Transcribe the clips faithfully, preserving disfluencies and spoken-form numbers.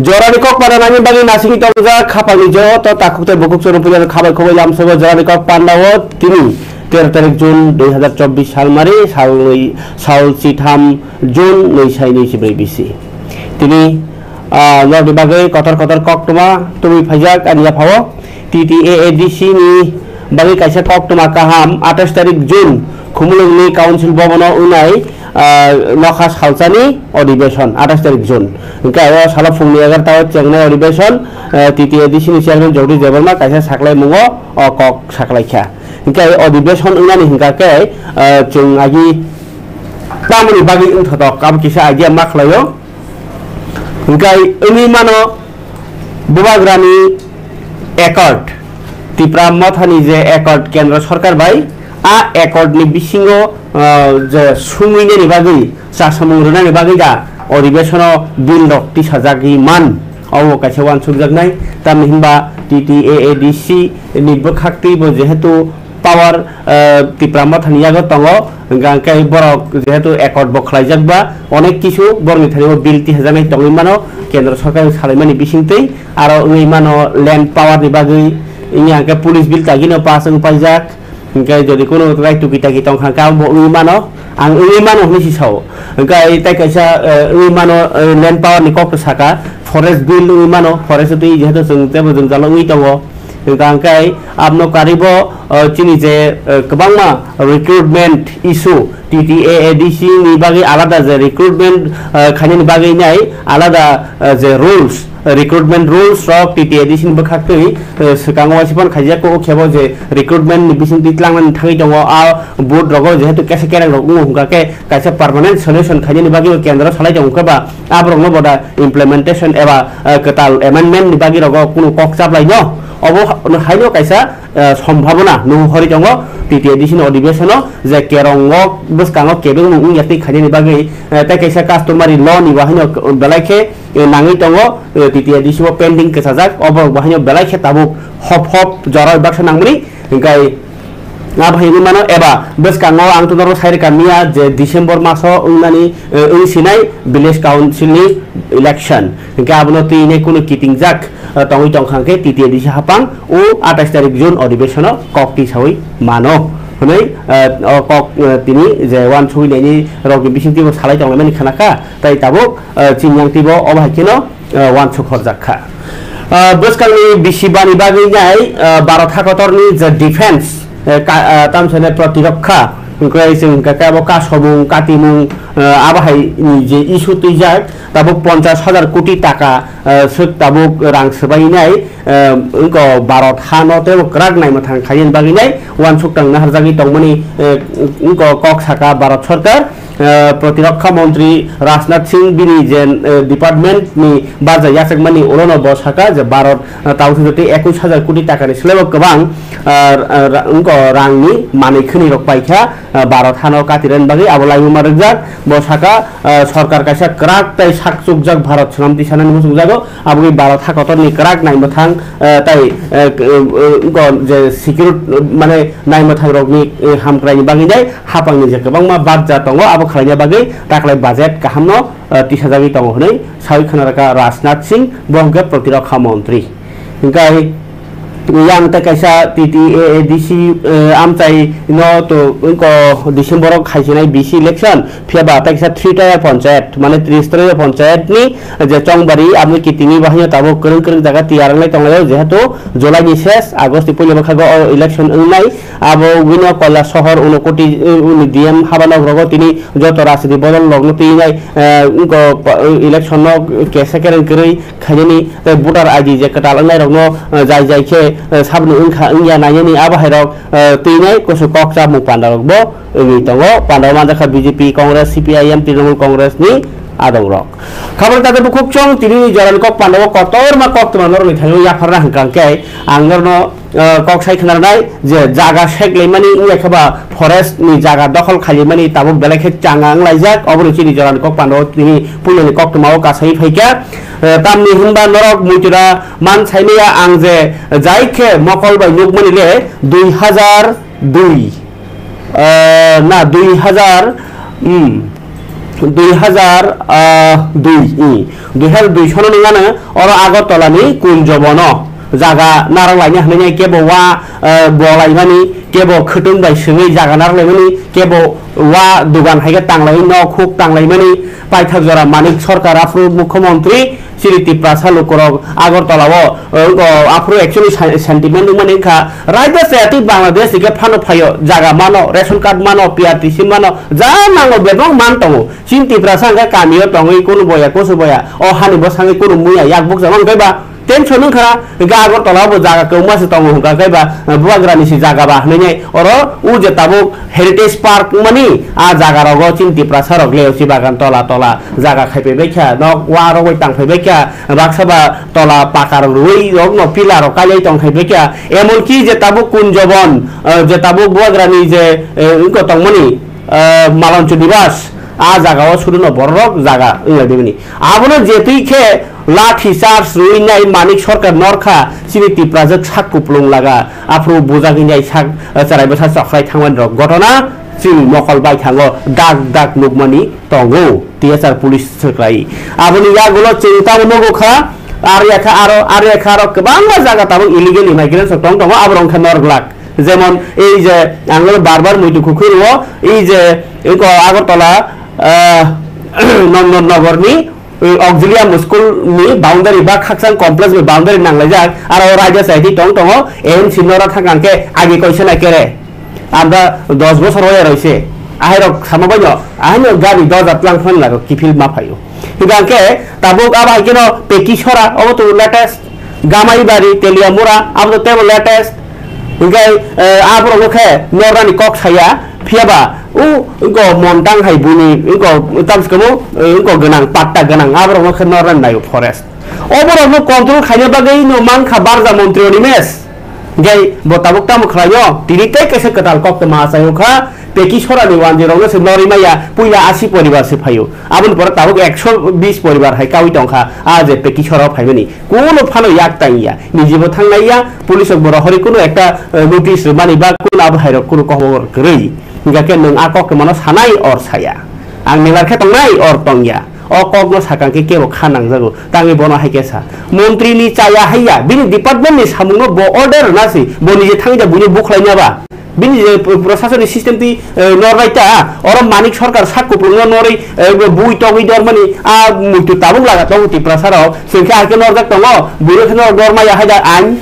Jorani kok panda nani bagwi nasingwi tongjak khapangni joto takhuk tei bukhuk chwrwng puilano khabai khoboi lamsogo. Jorani kok panda o tini tero tarik June dui hazar chobbish salmari salnwi sal chitham June nwi sai nwi chibrwi bisi. Tini, ah, norokni bagwi kotor kotor koktwma tubui phaijak ani yaphao. T T A A D C ni bagwi kaisa koktwma kaham, atais tarik June Khumulwngni Council Bhavan o wngnai, ah, nokha salsani adhibeshon, atais tarik June. Hwnkhe o salo phungni egarta o chengnai adhibeshon, ah, T T A A D C ni chairman Jagdish Debbarma kaisa saklaimungo o kok saklaikha. Hwnkhe adhibeshon wngnani hwnkha khe, ah, chwng agi tamoni bagwi wngthotok, abo kisa idea ma khlaio. Hwnkhe wngwi mano Bubagrani accord, Tipra Mothani je accord Kendra Sorkar bai, a accord ni bisingo, ah, je sumwinani bagwi, chasamung rwnani bagwi da adhibeshono bill rok tisajagwi man, obo kaisa uansukjaknai. Tamni hinba T T A A D C ni bwkhaktwi bo jehetu power, ah, Tipra Mothani yago tongo, hwnkha hwnkhe borok jehetu accord bo khlaijak ba, onek kisu borokni thani o bill tisajaknai tongwi mano, Kendra Sorkar salaimani bisingtwi. Aro wngwi mano land power ni bagwi, wngya hwnkhe police bill tagino pass wng paijak, hwnkhe jodi kuno trai tuki taki tongkha hwnkhe abo wngwi mano, ang wngwi mano hwnwi si sao. Hwnkhe tei kaisa, eh, wngwi mano, eh, land power ni kok to saka, forest bill wngwi mano, forest twi jehetu chwng teibo jwngjalo wngwi tongo. Hwnkha hwnkhe abno karibo, eh, chini je, eh, kwbangma recruitment issue, T T A A D C ni bagwi alada je recruitment, eh, khainani bagwi nai alada, eh, je rules, recruitment rules rok T T A A D C ni bwkhaktwi, eh, swkango waisa phano khaijak, o khebo je recruitment ni bisingtwi tlangnani thangwi tongo, a board rogo jehetu kesa kereng rok wngo hwnkha khe kaisa permanent solution khainani bagwi o kendro salai tongo hwnkhe ba aborokno boda implementation eba, eh, kwtal amendment ni bagwi rogo kunu kok chaplaino obo ha-, haino kaisa eh, sombhabona nuhori tongo T T A D C ni adhibeshon o je kerong o bwskango kebengmung wngya twi khainani bagwi, eh, tei kaisa customary law ni bo haino belai khe, eh, nangwi tongo, eh, T T A D C o pending kwchajak, obo bo haino belai khe tabuk hop hop jora baksa nangmani hwnkhe abo haino mano eba bwskango ang to norok sai rwkha miya je December maso wngnani, eh, wngsinai village council ni election hwnkhe abono twi nai kunu kitingjak, eh, tongwi tongkha hwnkhe T T A D C hapang o atais tarik June adhibeshono kok tisawi mano hwnwi, eh, o kok, eh, tini je uansugwi naini rokni bisingtwi bo salai tonglaimani khna kha, tei tabuk, eh, chini yang twibo obo hai kheno, eh, uansuk horjak kha. Eh, bwskangni bisi bani bagwi nai, eh, Bharat hakotorni je defense, eh, ka-, eh, tamsane protirokha, hwnkhe chwng hwnkha khe abo kasomung, katimung, eh, abo hai ni je issue twijak, tabuk ponchash hajar koti taka, eh, swk tabuk rang swbainai, eh, wngkha Bharat hano teibo kwrak naimwthang khaina bagwi nai uansuk tang naharjagwi tongmani, eh, wngkha kok saka Bharat Sorkar, eh, Protirokha Montri Rajnath Singh bini je, eh, department ni barja yachakmani ulono bo saka je Bharat, eh, tabuk sijoti ekush hajar koti takani slaibo kwbang, eh, ra-, ra-, wngkha rangni manwi khwnwi rok paikha. Ah, Bharat hano katirani bagwi abo laimuma rwkjak. Bo saka, ah, sorkar kaisa kwrak tei sakchukjak Bharat swnam tisanani muchungjago. Aboni Bharat hakotorni kwrak naimwthang, ah, tei, eh, k-, eh, go je security, mane naimwthang rokni, eh, hamkraini bagwi nai hapangni je kwbangma barja tongo, abo khlaina bagwi taklai budget kahamno, ah, tisajagwi tongo hwnwi sawi khna rwkha Rajnath Singh, bo hwnkhe Protirokha Montri. Hwnkhe yang tei kaisa T T A A D C, eh, amchai no to wngkha December o khaisinai bisi election, phiya ba tei kaisa three tier panchayat, mane tris tier panchayat ni je chongbari aboni kitingwi bahaino tabuk kwrwng kwrwng jaga tiyar wnglai tonglaio, jehetu July ni ses August ni puila bwkhago o election wngnai, abo wngwi no Kailashahar, Unakoti, eh, uni D M habanok rogo tini joto rajniti bodol rokno twinai, eh, wngkha pa-, election no kesa kereng kwrwi khainani tei voter I D je kwtal wngnairokno, eh, jai jai khe, eh, saboni wngkha wngya nainani abo hairok, eh, twinai kusu kok chamung pandarokbo wngwi tongo. Pandao manjakha B J P, Congress, C P I M, Trinamool Congress ni adongrok. Khabor kata bukhuk chwng tini jorani kok pandao kotorma koktwma norokni thaio yapharna hwnkha hwnkhe ang norokno ah, kok sai khna rwnai je jaga sek laimani wngya khe ba forest ni jaga dokhol khailaimani tabuk belai khe changa wnglaijak, oboni chini jorani kok pano tini puilani koktwma o kasai phaikha. Eh, tamni hinba norok muitura man saimaya ang je jai khe mokol bai nukmani le dui hazar dui, eh, na dui hazar, hmm, dui hazar dui, i, dui hazar dui sono nungano oro Agartala ni Kunjobono jaga narwk laina hinwi kebo wa, eh, bolaimani, kebo khwtwng bai swngwi jaga narwk laimani, kebo wa dogan hai khe tanglaimani, nok huk tanglaimani, paithak jora Manik Sarkar aphuru mukhyamantri chini Tiprasa lukurok Agartala o, eh, o aphuru actually sen-, sentiment wngmani wngkha, raida chaya twi Bangladesh hwnkhe phano phaio, jaga mano, ration card mano, P R T C mano, ja nango bebak man tongo. Chini Tiprasa hwnkhe kamio tongwi kunu boya, kusu boya, o hani bwsangwi kunu muya, yak bukcha man khe ba, tension wngkha, hwnkhe Agartala bo jaga kwbangma se tongo hwnkha khe ba, eh, bubagrani se jaga ba hinwi oro o je tabuk Heritage Park wngmani, a jaga rogo chini Tiprasa rok le osi bagan tola tola jaga khai phai bai kha, nok wa rok bai tang phai bai kha, baksa ba tola paka rok rwi rok no pillar rok kailai tong khai bai kha, emon ki je tabuk Kunjobon, eh, je tabuk bubagrani je, eh, wngko tongmani, eh, Maloncho Nibas, a jaga o sudu no borok jaga wng lai bai mani. Abono je twi khe lathi charge rwi nai Manik Sarkar norkha, chini Tiprajwk sak kuplung laga, aphuru bujak wng nai sak, eh, cherai bwsa chokrai thangmani rok. Ghotona chini mokol bai thango dak dak nukmani tongo, T S R police swkrai. Aboni yagulo chwng tamo nugo kha, aro yakha aro, aro yakha aro kwbangma jaga tabuk illegal immigrants rok tong tongo, aborok wngkha norglak. Jemon ei je ang bar bar muitu kukhwi rwo, ei je eko Agartala, ah, Nondon Nogor ni, eh, Auxilium School ni boundary ba Khakchang complex ni boundary nanglaijak, aro raida saidi tong tongo, A M C nora thang ang khe agi koisana kere. Amra dos bosor oya roise, ahai rok sama baino, ahai no gari doja tlang phang lago, kiphil ma phaio. Hingke tabuk abo hai keno Peki Sora, obo to latest, Gamaibari, Teliamura, abo to tebo latest. Hingke, eh, aborok no khe norani kok saya, phiyaba, u, wngko Montang hai buni, wngko tamsikomo, eh, wngko gwnang, patta gwnang, aborok no khe norani naio forest. Oborok no control khaina bagwi no mankha Barja Montri Animesh. Hingke bo tabuk tamo khlaio, tini tei kaisa kwtal kok toma achai wngkha, Peki Sora ni wanjwi rok no se norwi maya, puila asi poribar se phaio. Aboni pore tabuk ekso bis poribar hai kaui tongkha, a je Peki Sora o phaimani. Kuno phano yak tang ya, nijibo thangnai ya, police rok bo rohorwi kuno ekta, eh, notice rwmani ba kuno abo hai rok kuno kokbor kwrwi. Hingkha khe nwng a kok tongmano sanai or saya. Ang nelar khe tongnai or tongya. O kokno sakang khe kebo kha nangjago. Tangwi bono hai khe sa. Montri ni chaya haiya, bini department ni samungno bo order rwna si, bo nije thangwi da buino bukhlai nya ba. Bini je pro-, prosasoni system twi, eh, nor bai ta, oro Manik Sarkar sak kuplung no norwi, eh, bui togwi dormani, a muitu tabuk laga tongo Tiprasa rok, chwng khe hakhe norjak tongo, buino khe norok nor maya hai da ain.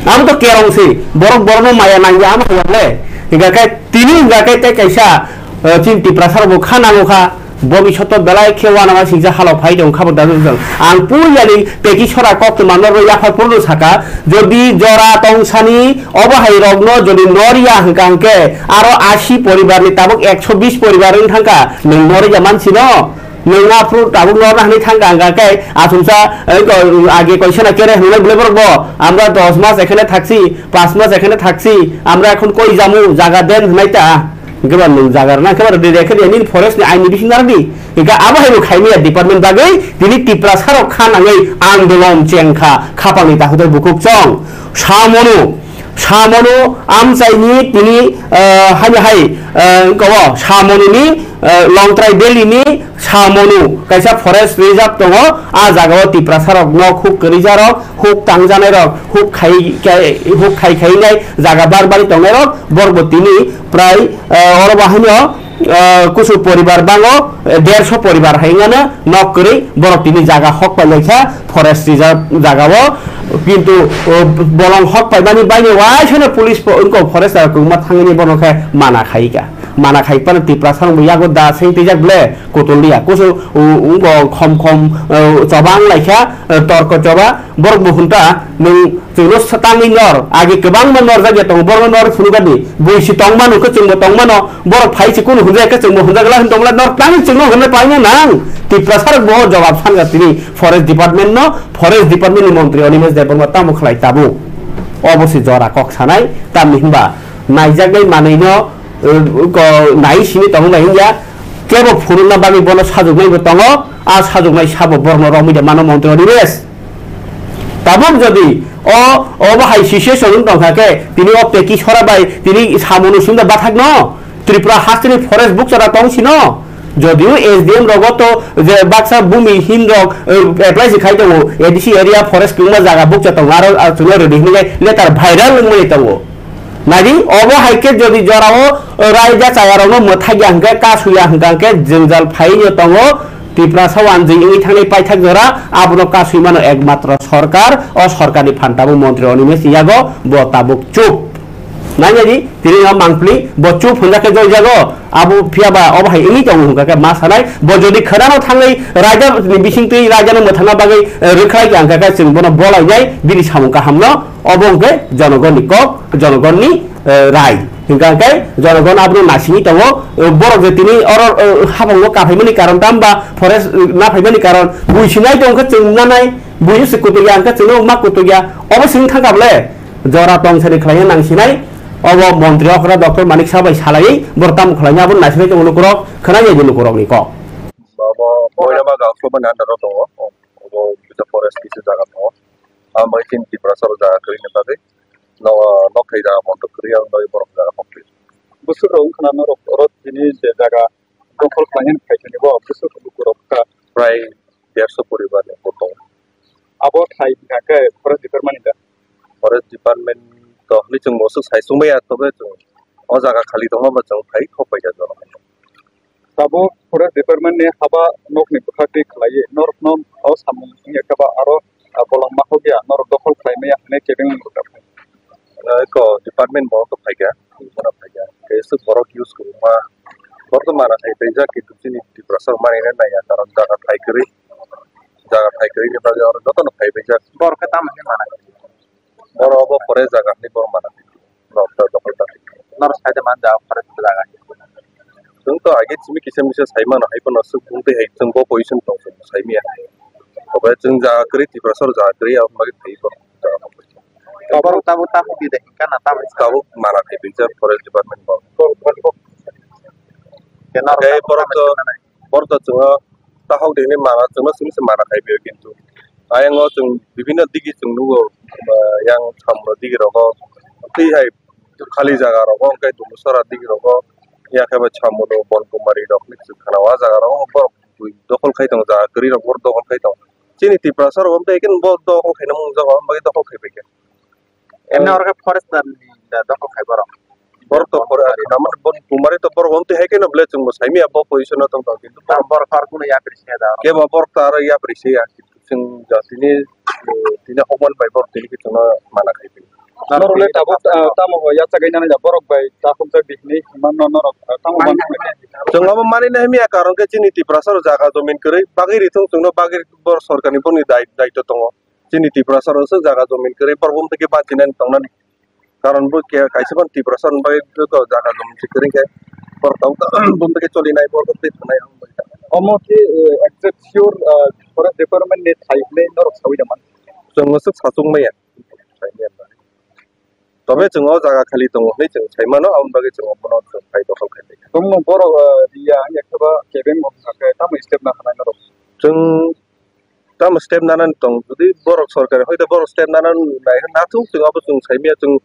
Amo to kerong se, borok borokno maya nangya amo hai le. Hingkha khe tini hingkha khe tei kaisa, eh, chini Tiprasa rok bo kha nango kha, bobishoto belai khe uanama singcha halok phai tong kha bo dajak jang. Ang puilani Peki Sora kok twi manma rok yaphar phuru saka, jodi jora tongsani obo hai rokno jodi noriya hwnkha hwnkhe aro asi poribar ni tabuk ekso bis poribar wng thangkha, nwng noriya mansino? Nwng aphuru tabuk norna hwnwi thangkha hwnkha khe achomsa, eh, ko-, age koisana kere hwnwi bwlai borok bo, "Amra dos mas ekhane thakchi, panch mas ekhane thakchi, amra ekhon koi jamu, jaga den," hwnwi ta. Hwnkhe ba nwng jaga rwna khe ba rwdi, rwdi khe nini forest ni ain ni bising narwdi. Hwnkhe abo hai bo khaimaya department bagwi tini Tiprasa rok kha nangwi andolon chengkha khapangni takhuk tei bukhuk chong. Samonu, samonu amchaini tini, eh, hani hai, eh, wngkha o samonu ni, eh, Longtrai Valley ni samonu kaisa forest reserve tongo. A jaga o Tiprasa rok nok huk kwrwija rok, huk tangjanai rok, huk khai, khai, huk khai khai nai jaga bar bari tongnai rok, borok bo tini prai, eh, oro bo haino, eh, kusu poribar bango, eh, derso poribar hai wngano nok kwrwi borok tini jaga hok pai lai kha forest reserve jaga o, kintu, oh, bolong hok pai mani baino waisano police po wngkok forest rok kwbangma thangwi bono khe mana khai kha, mana khai phano Tiprasa rok bo yago da seng twijak ble kotol liya kusu, oh, wngkok khom khom, oh, choba wng lai kha, eh, torko choba. Borok bo hwnta, nwng chwngno sa-, tangwi nor, age kwbangma nor jak ya tongo, borokno nor phunukadi, buisi tongmano, kwchwngbo tongmano, borok phai se kunu hwnjak ya, kwchwngbo hwnjak la hwn tongla, nor tangwi chwngno hwnwi paina nang. Tiprasa rok bo jawab sanka tini forest department no, forest department ni montri Animesh Debbarma tamo khlai tabuk. Obo se jora kok sanai, tamni hwnba naijaknai manwi no, uh, ko nai simi tongmai wngya, kebo phunukna bagwi bono sajwknai bo tongo, a sajwknai sabo borokno romwi de mano montri Animesh. Tabuk jodi o, obo hai situation wng tongkha khe, tini o Peki Sora bai tini samung no sumda bathakno, Tripura hasteni forest bukchara tong sino, Jodio S D M rogo to je baksa bumi hin rok, eh, apply se khai tongo, A D C area forest kwbangma jaga bukcha tongo, aro, aro chwngno rwdi hinwi letter viral wngmani tongo. Naidi, obo hai khe jodi jorao, eh, raida chayarokno mwthakya hwnkhe, kasuya hwnkha hwnkhe jwngjal phaiwi tongo, Tiprasa wanjwi wngwi thangnai paithak jora, abono kasui mano ekmatro sorkar, o sorkarni phan tabuk montri Animesh yago, bo tabuk chup. Nai nai di, tini no mangpli, bo chup hwnjak khe joi jago, abo phiya ba, obo hai wngwi tongo hwnka khe ma sanai, bo jodi khwnano thangwi raida ni bising twi raida no mwthangna bagwi, eh, rwkhlai khe hwnka khe chwng bono bolai nai, bini samung kaham no, obo hwnkhe jonogoni kok, jonogoni, eh, rai. Hwnka khe jonogon abono nasingwi tongo, eh, borok je tini oro, eh, habongo kaphaimani karon tamo ba forest, eh, naphaimani karon bui sinai tongkhe chwng nanai, bui se kutukya hwnkhe chwngno ma kutukya, obo sini thangkha bole. Jora tong sani khlaina nang sinai, obo montri okra Doctor Manik Saha bai salaiwi, borok tamo khlaina abo naisingwi tongo lukurok, khwnai di lukurokni kok. Obo Moinama Gaokhlobani under o tongo, obo kisa forest kisa jaga tongo. Amo bai chini Tiprasa rok jaga kwrwini bagwi no, nok thai jaga montok kwrwi, aboni bagwi borok jaga hok twi. Bwswk rok wngkha na norok oro tini je jaga dokhol khlainani phaikha ni bo bwswk lukurok kha. Prai derso poribar ni bo tongo. Abo thai wngkha khe forest department ni da? Forest department to hwnwi chwng bo swk sai chwngmaya, tobe chwng o jaga khali tongma ba chwng phai thok paikha jorok. Tabuk forest department ni haba nokni bwkha twi khlaiwi norokno o samung wngya khe ba aro, ah, bolong ma hokya norok dokhol khlai maya hwnwi kebeng rwkha. Eko department borok to phaikha, bono phaikha. Tei aswk borok use kwbangma, borok to mana khai paijak, kintu chini Tiprasa rok mani nai ya, karon jaga thai kwrwi, jaga thai kwrwi ni bagwi oro jotono khai paijak. Borok khe tamo khe mana? Borok obo forest jaga hinwi borok mana khai. Norok to dokhol ta. Norok sai de man jaga forest jaga. Chwng to age simi kisa misa sai mano, hai phano aswk bumtwi hai chwng bo position tong chwng sai maya. Obo chwng jaga kwrwi Tiprasa rok jaga kwrwi aboni bagwi thai borok. Borok tabuk ta hokdi de hinkha na tabuk. Tabuk mana khai pijak forest department bo. Tei borok to, borok to chwng o tahok dini mana chwngno simi se mana khai pio kintu. Ayang o chwng bibinno digi chwng nugo, ah, yang samno digi rogo twi hai khali jaga rogo hwnkhe Dumusora digi rogo yakhe bai samno Bonkumari rok ni chwng khana o jaga rogo borok dokhol khai tongo, jaga kwrwi rok borok dokhol khai tongo. Chini Tiprasa rok hwnkhe bo dokhol khaina mung jago, hwnba dokhol khai pai khe. Emne oro khe forester ni da dokhol khai borok. Borok to pore, naman bon kumari to borok wngtwi hai khe no ble chwngbo saimya bo position o tong tong kintu borok, borok aro kuno yapri se da. Kebo borok to aro yapri se ya, kintu chwng jatini, eh, tini hokman bai borok tini khe chwngno mana khai phi. Norok le tabuk, ah, tamo bo yachagai nani da borok bai takhuk jak di hinwi himma no norok, ah, tamo man. Chwng abo mani na himya karon khe chini Tiprasa rok jaga jomin kwrwi bagwi rithung chwngno bagwi bor sorkar ni boni dai-, daitw tongo. Chini Tiprasa rok se jaga jomin kwrwi borok bumtwi khe bachinani tongnani. Karon bo khe kaisa phano Tiprasa rokni bagwi jaga jomin se kwrwi khe borok tabuk bumtwi khe cholinai borok tei thangnai ang bai kha. Omo khe, eh, exact sure, eh, forest department ni thai hinwi norok saui da man. Chwng aswk sachung maya. Tobe chwng o jaga khali tongo hinwi chwng sai mano, aboni bagwi chwng bono chwng phai dokhol khai. Tongno borok, eh, riya wngya khe ba kebeng wngkha khe tamo step na khanai norok? Chwng tamo step nanani tong, jodi borok sorkari hoite borok step nanani nai nathung chwng abo chwng saimaya chwng,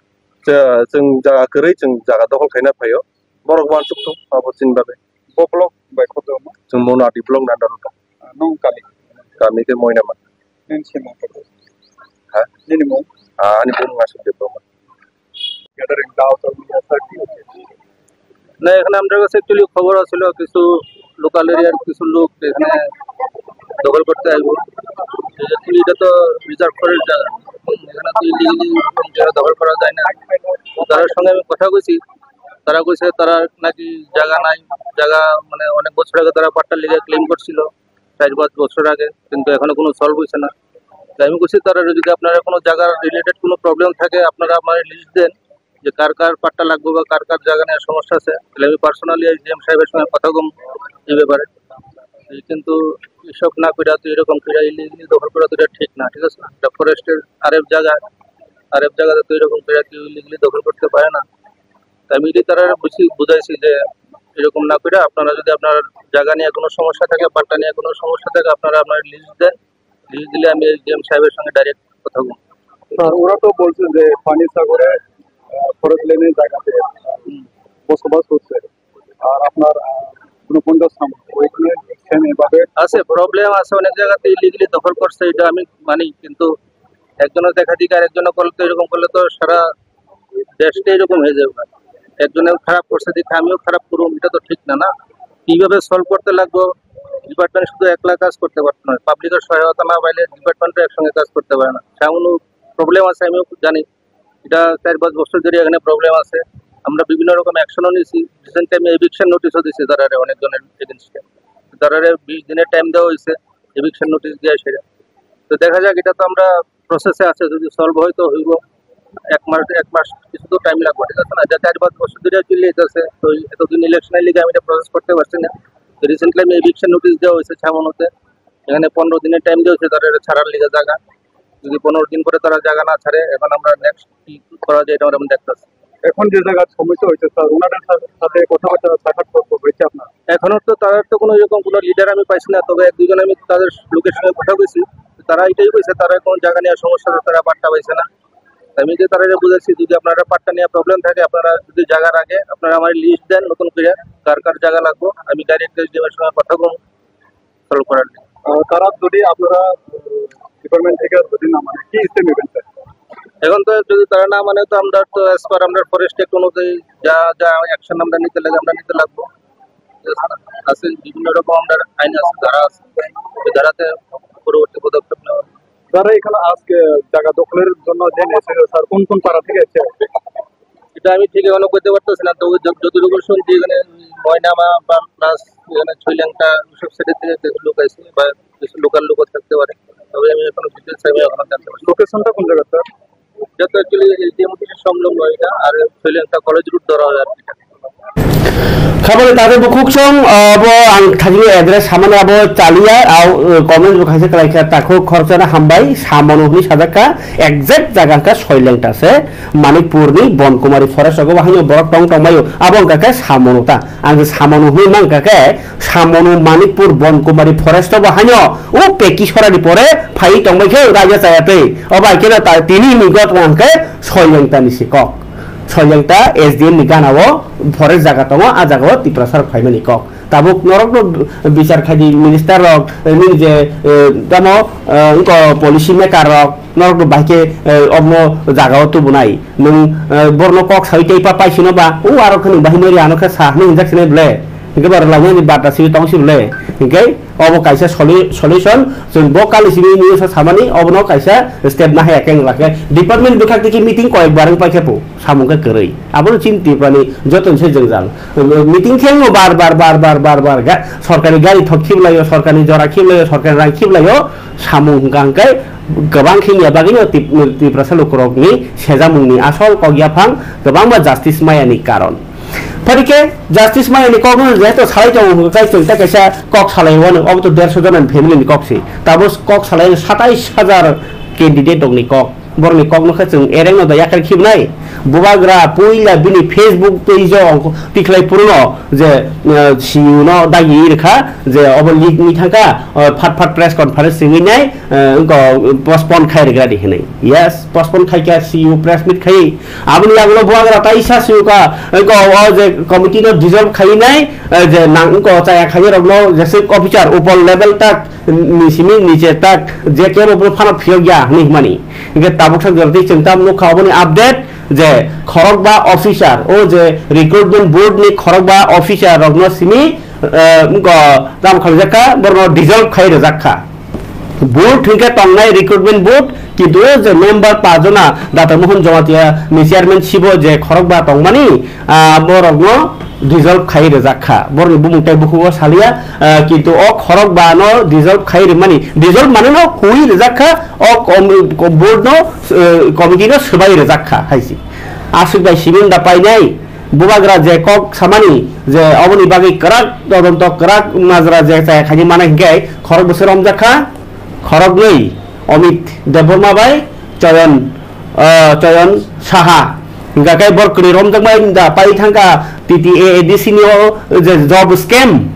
cha-, chwng jaga kwrwi chwng jaga dokhol khaina phaio. Borok uansuk thung abo chini bagwi. Bo block bai koto no? Chwng Monadi block ni under o tong. Ah, nwng kami? Kami khe Moinama. Nini simung koto? Ha? Nini mung? Ah, ani mung Asuk Debbarma. Gathering down to me, sir. না, এখানে আমরা কাছে অ্যাকচুয়ালি খবর আসলে কিছু লোকাল এরিয়ার কিছু লোক এখানে দখল করতে আসবো। যেহেতু এটা তো রিজার্ভ ফরেস্ট জায়গা, হুম, এখানে তো ইলিগালি কোনো জায়গা দখল করা যায় না। তাদের সঙ্গে আমি কথা কইছি, তারা কইছে তারা নাকি জায়গা নাই, জায়গা মানে অনেক বছর আগে তারা পাট্টা লিগে ক্লেম করছিল, চার পাঁচ বছর আগে, কিন্তু এখনো কোনো সলভ হইছে না। তাই আমি কইছি তারা যদি আপনারা কোনো জায়গার রিলেটেড কোনো প্রবলেম থাকে আপনারা আমার লিস্ট দেন, যে কার কার পাট্টা লাগবে বা কার কার জায়গা নেওয়ার সমস্যা আছে, তাহলে আমি পার্সোনালি এসডিএম সাহেবের সঙ্গে কথা কম এই ব্যাপারে। এই কিন্তু এসব না করে তো এরকম করে ইলিগালি দখল করা তো এটা ঠিক না, ঠিক আছে? এটা ফরেস্টের আরএফ জায়গা, আরএফ জায়গাতে তো এরকম করে কেউ ইলিগালি দখল করতে পারে না। তাই আমি এটি তারা বুঝি-, বুঝাইছি যে এরকম না করে আপনারা যদি আপনার জায়গা নিয়ে কোনো সমস্যা থাকে, পাট্টা নিয়ে কোনো সমস্যা থাকে, আপনারা আপনার লিস্ট দেন, লিস্ট দিলে আমি এসডিএম সাহেবের সঙ্গে ডাইরেক্ট কথা বলবো। স্যার, ওরা তো বলছে যে পানি সাগরে, আহ, ফরেস্ট লেনের জায়গাতে, আহ, বসবাস করছে। আর আপনার, আহ, কোনো পঞ্চাশ খাম ওইখানে সেম এভাবে আছে, প্রবলেম আছে, অনেক জায়গাতে ইলিগালি দখল করছে, এটা আমি মানি, কিন্তু একজনের দেখা দিকে আর একজনে করলে তো এরকম করলে তো সারা দেশটা এরকম হয়ে যাবে। একজনে খারাপ করছে দেখে আমিও খারাপ করুম, এটা তো ঠিক না, না? কিভাবে সলভ করতে লাগবো? ডিপার্টমেন্ট শুধু একলা কাজ করতে পারতো না, পাবলিকের সহায়তা না পাইলে ডিপার্টমেন্টও একসঙ্গে কাজ করতে পারে না। তেমন প্রবলেম আছে, আমিও জানি। এটা চার পাঁচ বছর ধরে এখানে প্রবলেম আছে। আমরা বিভিন্ন রকম অ্যাকশনও নিয়েছি, রিসেন্ট টাইমে এভিকশন নোটিশও দিয়েছি তারারে অনেকজনের এগেনস্টে। তারারে বিশ দিনের টাইম দেওয়া হয়েছে এভিকশন নোটিশ দিয়ে সেটা। তো দেখা যাক, এটা তো আমরা প্রসেসে আছে, যদি সলভ হয় তো হইব। এক মাস, এক মাস কিছু তো টাইম লাগবে, ঠিক আছে না? এটা চার পাঁচ বছর ধরে চলে যেতেছে, তো এতদিন ইলেকশনের লিগে আমি এটা প্রসেস করতে পারছি না। তো রিসেন্টলি আমি এভিকশন নোটিশ দেওয়া হয়েছে ছামনুতে, এখানে পনেরো দিনের টাইম দেওয়া হয়েছে তারা এটা ছাড়ার লিগে জায়গা। যদি পনেরো দিন পরে তারা জায়গা না ছাড়ে, এখন আমরা নেক্সট কি করা যায়, এটা আমরা এখন দেখতেছি। এখন যে জায়গার সমস্যা হয়েছে স্যার, ওনাদের সা-, সাথে কথাবার্তা সাক্ষাৎ ক-, হয়েছে আপনার? এখনো তো তাদের তো কোনো এরকম কোনো লিডার আমি পাইছি না, তবে এক দুজন আমি তাদের লোকের সঙ্গে কথা বলছি, তারা এটাই বলছে তারা কোনো জায়গা নিয়ে সমস্যা, তারা পাট্টা পাইছে না। আমি যে তারা বুঝাচ্ছি, যদি আপনারা পাট্টা নিয়ে প্রবলেম থাকে, আপনারা যদি জায়গার আগে আপনারা আমার লিস্ট দেন নতুন করে, কার কার জায়গা লাগবো, আমি ডাইরেক্ট এসডিএম এর সঙ্গে কথা বলবো। সলভ করার জন্য। আহ, তারা যদি আপনারা, উম, ডিপার্টমেন্ট থেকে যদি না মানে, কি স্টেপ নেবেন স্যার? এখন তো যদি তারা না মানে, তো আমরা তো অ্যাজ পার আমরা ফরেস্ট অ্যাক্ট অনুযায়ী যা যা অ্যাকশন আমরা নিতে লাগে, আমরা নিতে লাগবো। আছে বিভিন্ন রকম আমরা আইন আছে, ধারা আছে, ওই ধারাতে পরবর্তী পদক্ষেপ নেওয়া হবে। যারা এখানে আজকে জায়গা দখলের জন্য যে এসে স্যার, কোন কোন পাড়া থেকে এসে? এটা আমি ঠিক এখনো কইতে পারতেছি না, তবে যত-, যতটুকু শুনছি এখানে ময়নামা বা প্লাস এখানে ছয়লেংটা ওইসব সাইডের থেকে কিছু লোক আছে বা কিছু লোকাল লোকও থাকতে পারে, তবে আমি এখনো ডিটেলস আমি এখনো জানতে পারছি না। লোকেশনটা কোন জায়গা স্যার? এটা তো অ্যাকচুয়ালি এসডিএম অফিসের সংলগ্ন এটা, আর ছয়লেংটা কলেজ রুট ধরা হয় আর কি। Khabari tado bukhuksong, abo ang thani address hamani abo chaliya, au, uh, comment bo khaisa kalaikha, takhu khoroksa na hambai, samono hwnwi sajak kha, exact jaga kha Soilengta se, Manikpur ni Bonkumari forest rogo bo haino borok tong tong maio, abo wngkha khe samono ta, ang samono hwnwi mankha khe, samono Manikpur Bonkumari forest o bo haino, o peki sorani pore phai tong bai khe raja chaya twi, o bai khe no ta tini ni got wngkha khe Soilengta ni si kok. Soilengta S D M ni gana o forest jaga tongo, a jaga o Tiprasa rok phaimani kok. Tabuk norok no bichar khai di minister rok, eh, nini je, eh, tamo, eh, wngko policy maker rok, norok no bahai khe, eh, omo jaga o tubunai. Nwng, eh, borno kok sawi tei pa paisino ba, o aro khe nwng bahai nori ano khe sa hinwi hinjak sinai ble. Hinkhe ba rwlainani bata siwi tong si ble. Hinkhe obo kaisa solu-, solution, chwng bo kali simi news o samani, obono kaisa step nahaya khe wngla khe. Department bwkhak tiki meeting koyek bar wng paikha po. Samung khe kwrwi. Abono chini Tripurani joto ni se jwngjal. Meeting khe wngo bar bar, bar bar, bar bar ga-, sorkari gari thok khiblaio, sorkari jora khiblaio, sorkari rang khiblaio, samung hwnkha hwnkhe kwbang khe wngya bagwino Tip-, Tiprasa lukurokni sejamungni asol kok yaphang kwbangma justice mayani karon. Phari khe justice mayani kokno jehetu salai tongo hwnkhe chwng tei kaisa kok salai wano, obo to dersho jonani family ni kok se. Tabuk kok salai satais hajar candidate rokni kok. Borokni kokno khe chwng ereng no da yakar khibnai. Bubagra puila bini Facebook page o ongkho tikhlai puruno je, eh, C E O no dagi rwkha je obo leak wngwi thangkha, o phat phat press conference wngwi nai, eh, wngkha postpone khai rwgradi hinwi. Yes, postpone khai kha C E O press meet khai. Aboni yagulo Bubagra taisa siyuka, wngkha o je committee no dissolve khai nai, eh, je nang wngkha chaya khai rokno jeswk officer upor level tak ni simi niche tak je kebo phano phiyok ya hinwi himani. Hinkhe tabuk sak jora tei chwng tam nukha oboni update je khorokba officer, o je recruitment board ni khorokba officer rokno simi, eh, wngkha tam khaijak kha, borokno dissolve khai rwjak kha. Board hinkhe tongnai recruitment board, kintu o je member pajona Data Mohon Jamatia ni chairman sibo je khorokba tongmani, ah, borokno dissolve khai rwjak kha. Borokni bumung tei bukhugo saliya, ah, kintu o khorok ba no dissolve khai rwmani, dissolve mane no hui rwjak kha, o kom-, ko-, board no, eh, committee no swbai rwjak kha hai se. Aswk bai simi da painai, bubagra je kok samani je oboni bagwi kwrak todonto, kwrak majra je chaya khaini mana hinkhe khorok bwswk romjak kha, khoroknwi Amit Debbarma bai Choyon, ah, Choyon Saha. Hingkha khe bor kwrwi romjakmani da pai thangkha T T A A D C ni o je job scam.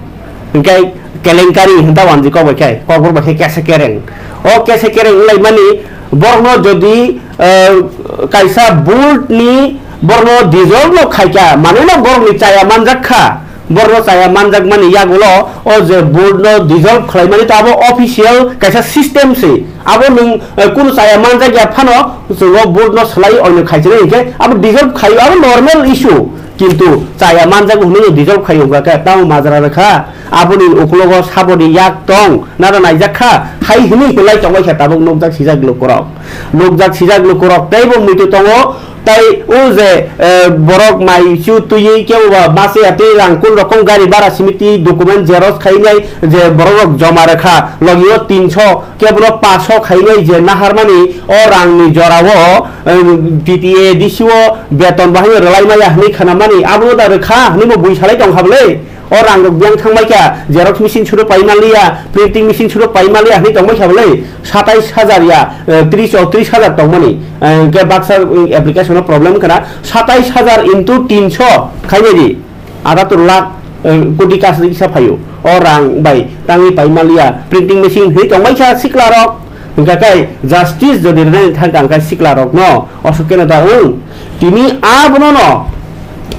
Hingkhe kelenkari hinta wanji kok bai khe, kokborok bai khe kesa kereng. O kesa kereng wnglaimani borokno jodi, ah, kaisa board ni borokno dissolve no khaikha, manwi no borokni chaya manjak kha. Borno chaya manjakmani yagulo o je board no dissolve khlaimani to abo official kaisa system se. Abo nwng, eh, kunu chaya manjakya phano chwng o board no swlai oino khaijani hinkhe abo dissolve khaio, abo normal issue. Kintu chaya manjago hwnwi no dissolve khaio hwnkha khe tamo majra rwkha. Aboni uklogo saboni yak tong nana naijak kha, hai hwnwi hwnlai tongbai kha tabuk nukjak sijak lukurok. Nukjak sijak lukurok teibo muitu tongo. Tai o je, eh, borok mai chu twiwi kebo ba mase atwi rang kun rokom gari bara simiti document xerox khainai je borok rok joma rwkha, logio tinso kebo no paso khainai je naharmani o rangni jorao, eh, T T A D C o beton bahai rwlai maya hwnwi khanamani abo da rwkha hwnwi bo bui salai tong kha bwle. O rang rok biyang thang bai kha, xerox machine suru pai manliya, printing machine suru pai manliya hwnwi tong bai kha bwle. Satais hajar ya, eh, tris o tris hajar tongmani, eh, hwnkhe baksa, eh, application o problem wngkha na, satais hajar into tinso khainai di, atatur lakh, eh, koti kaisa kisa phaio. O rang bai tangwi pai manliya, printing machine hwnwi tong bai kha sikla rok, hwnkha khe justice jodi rwnani thang kha hwnkhe sikla rokno osok keno da wng. Tini abono no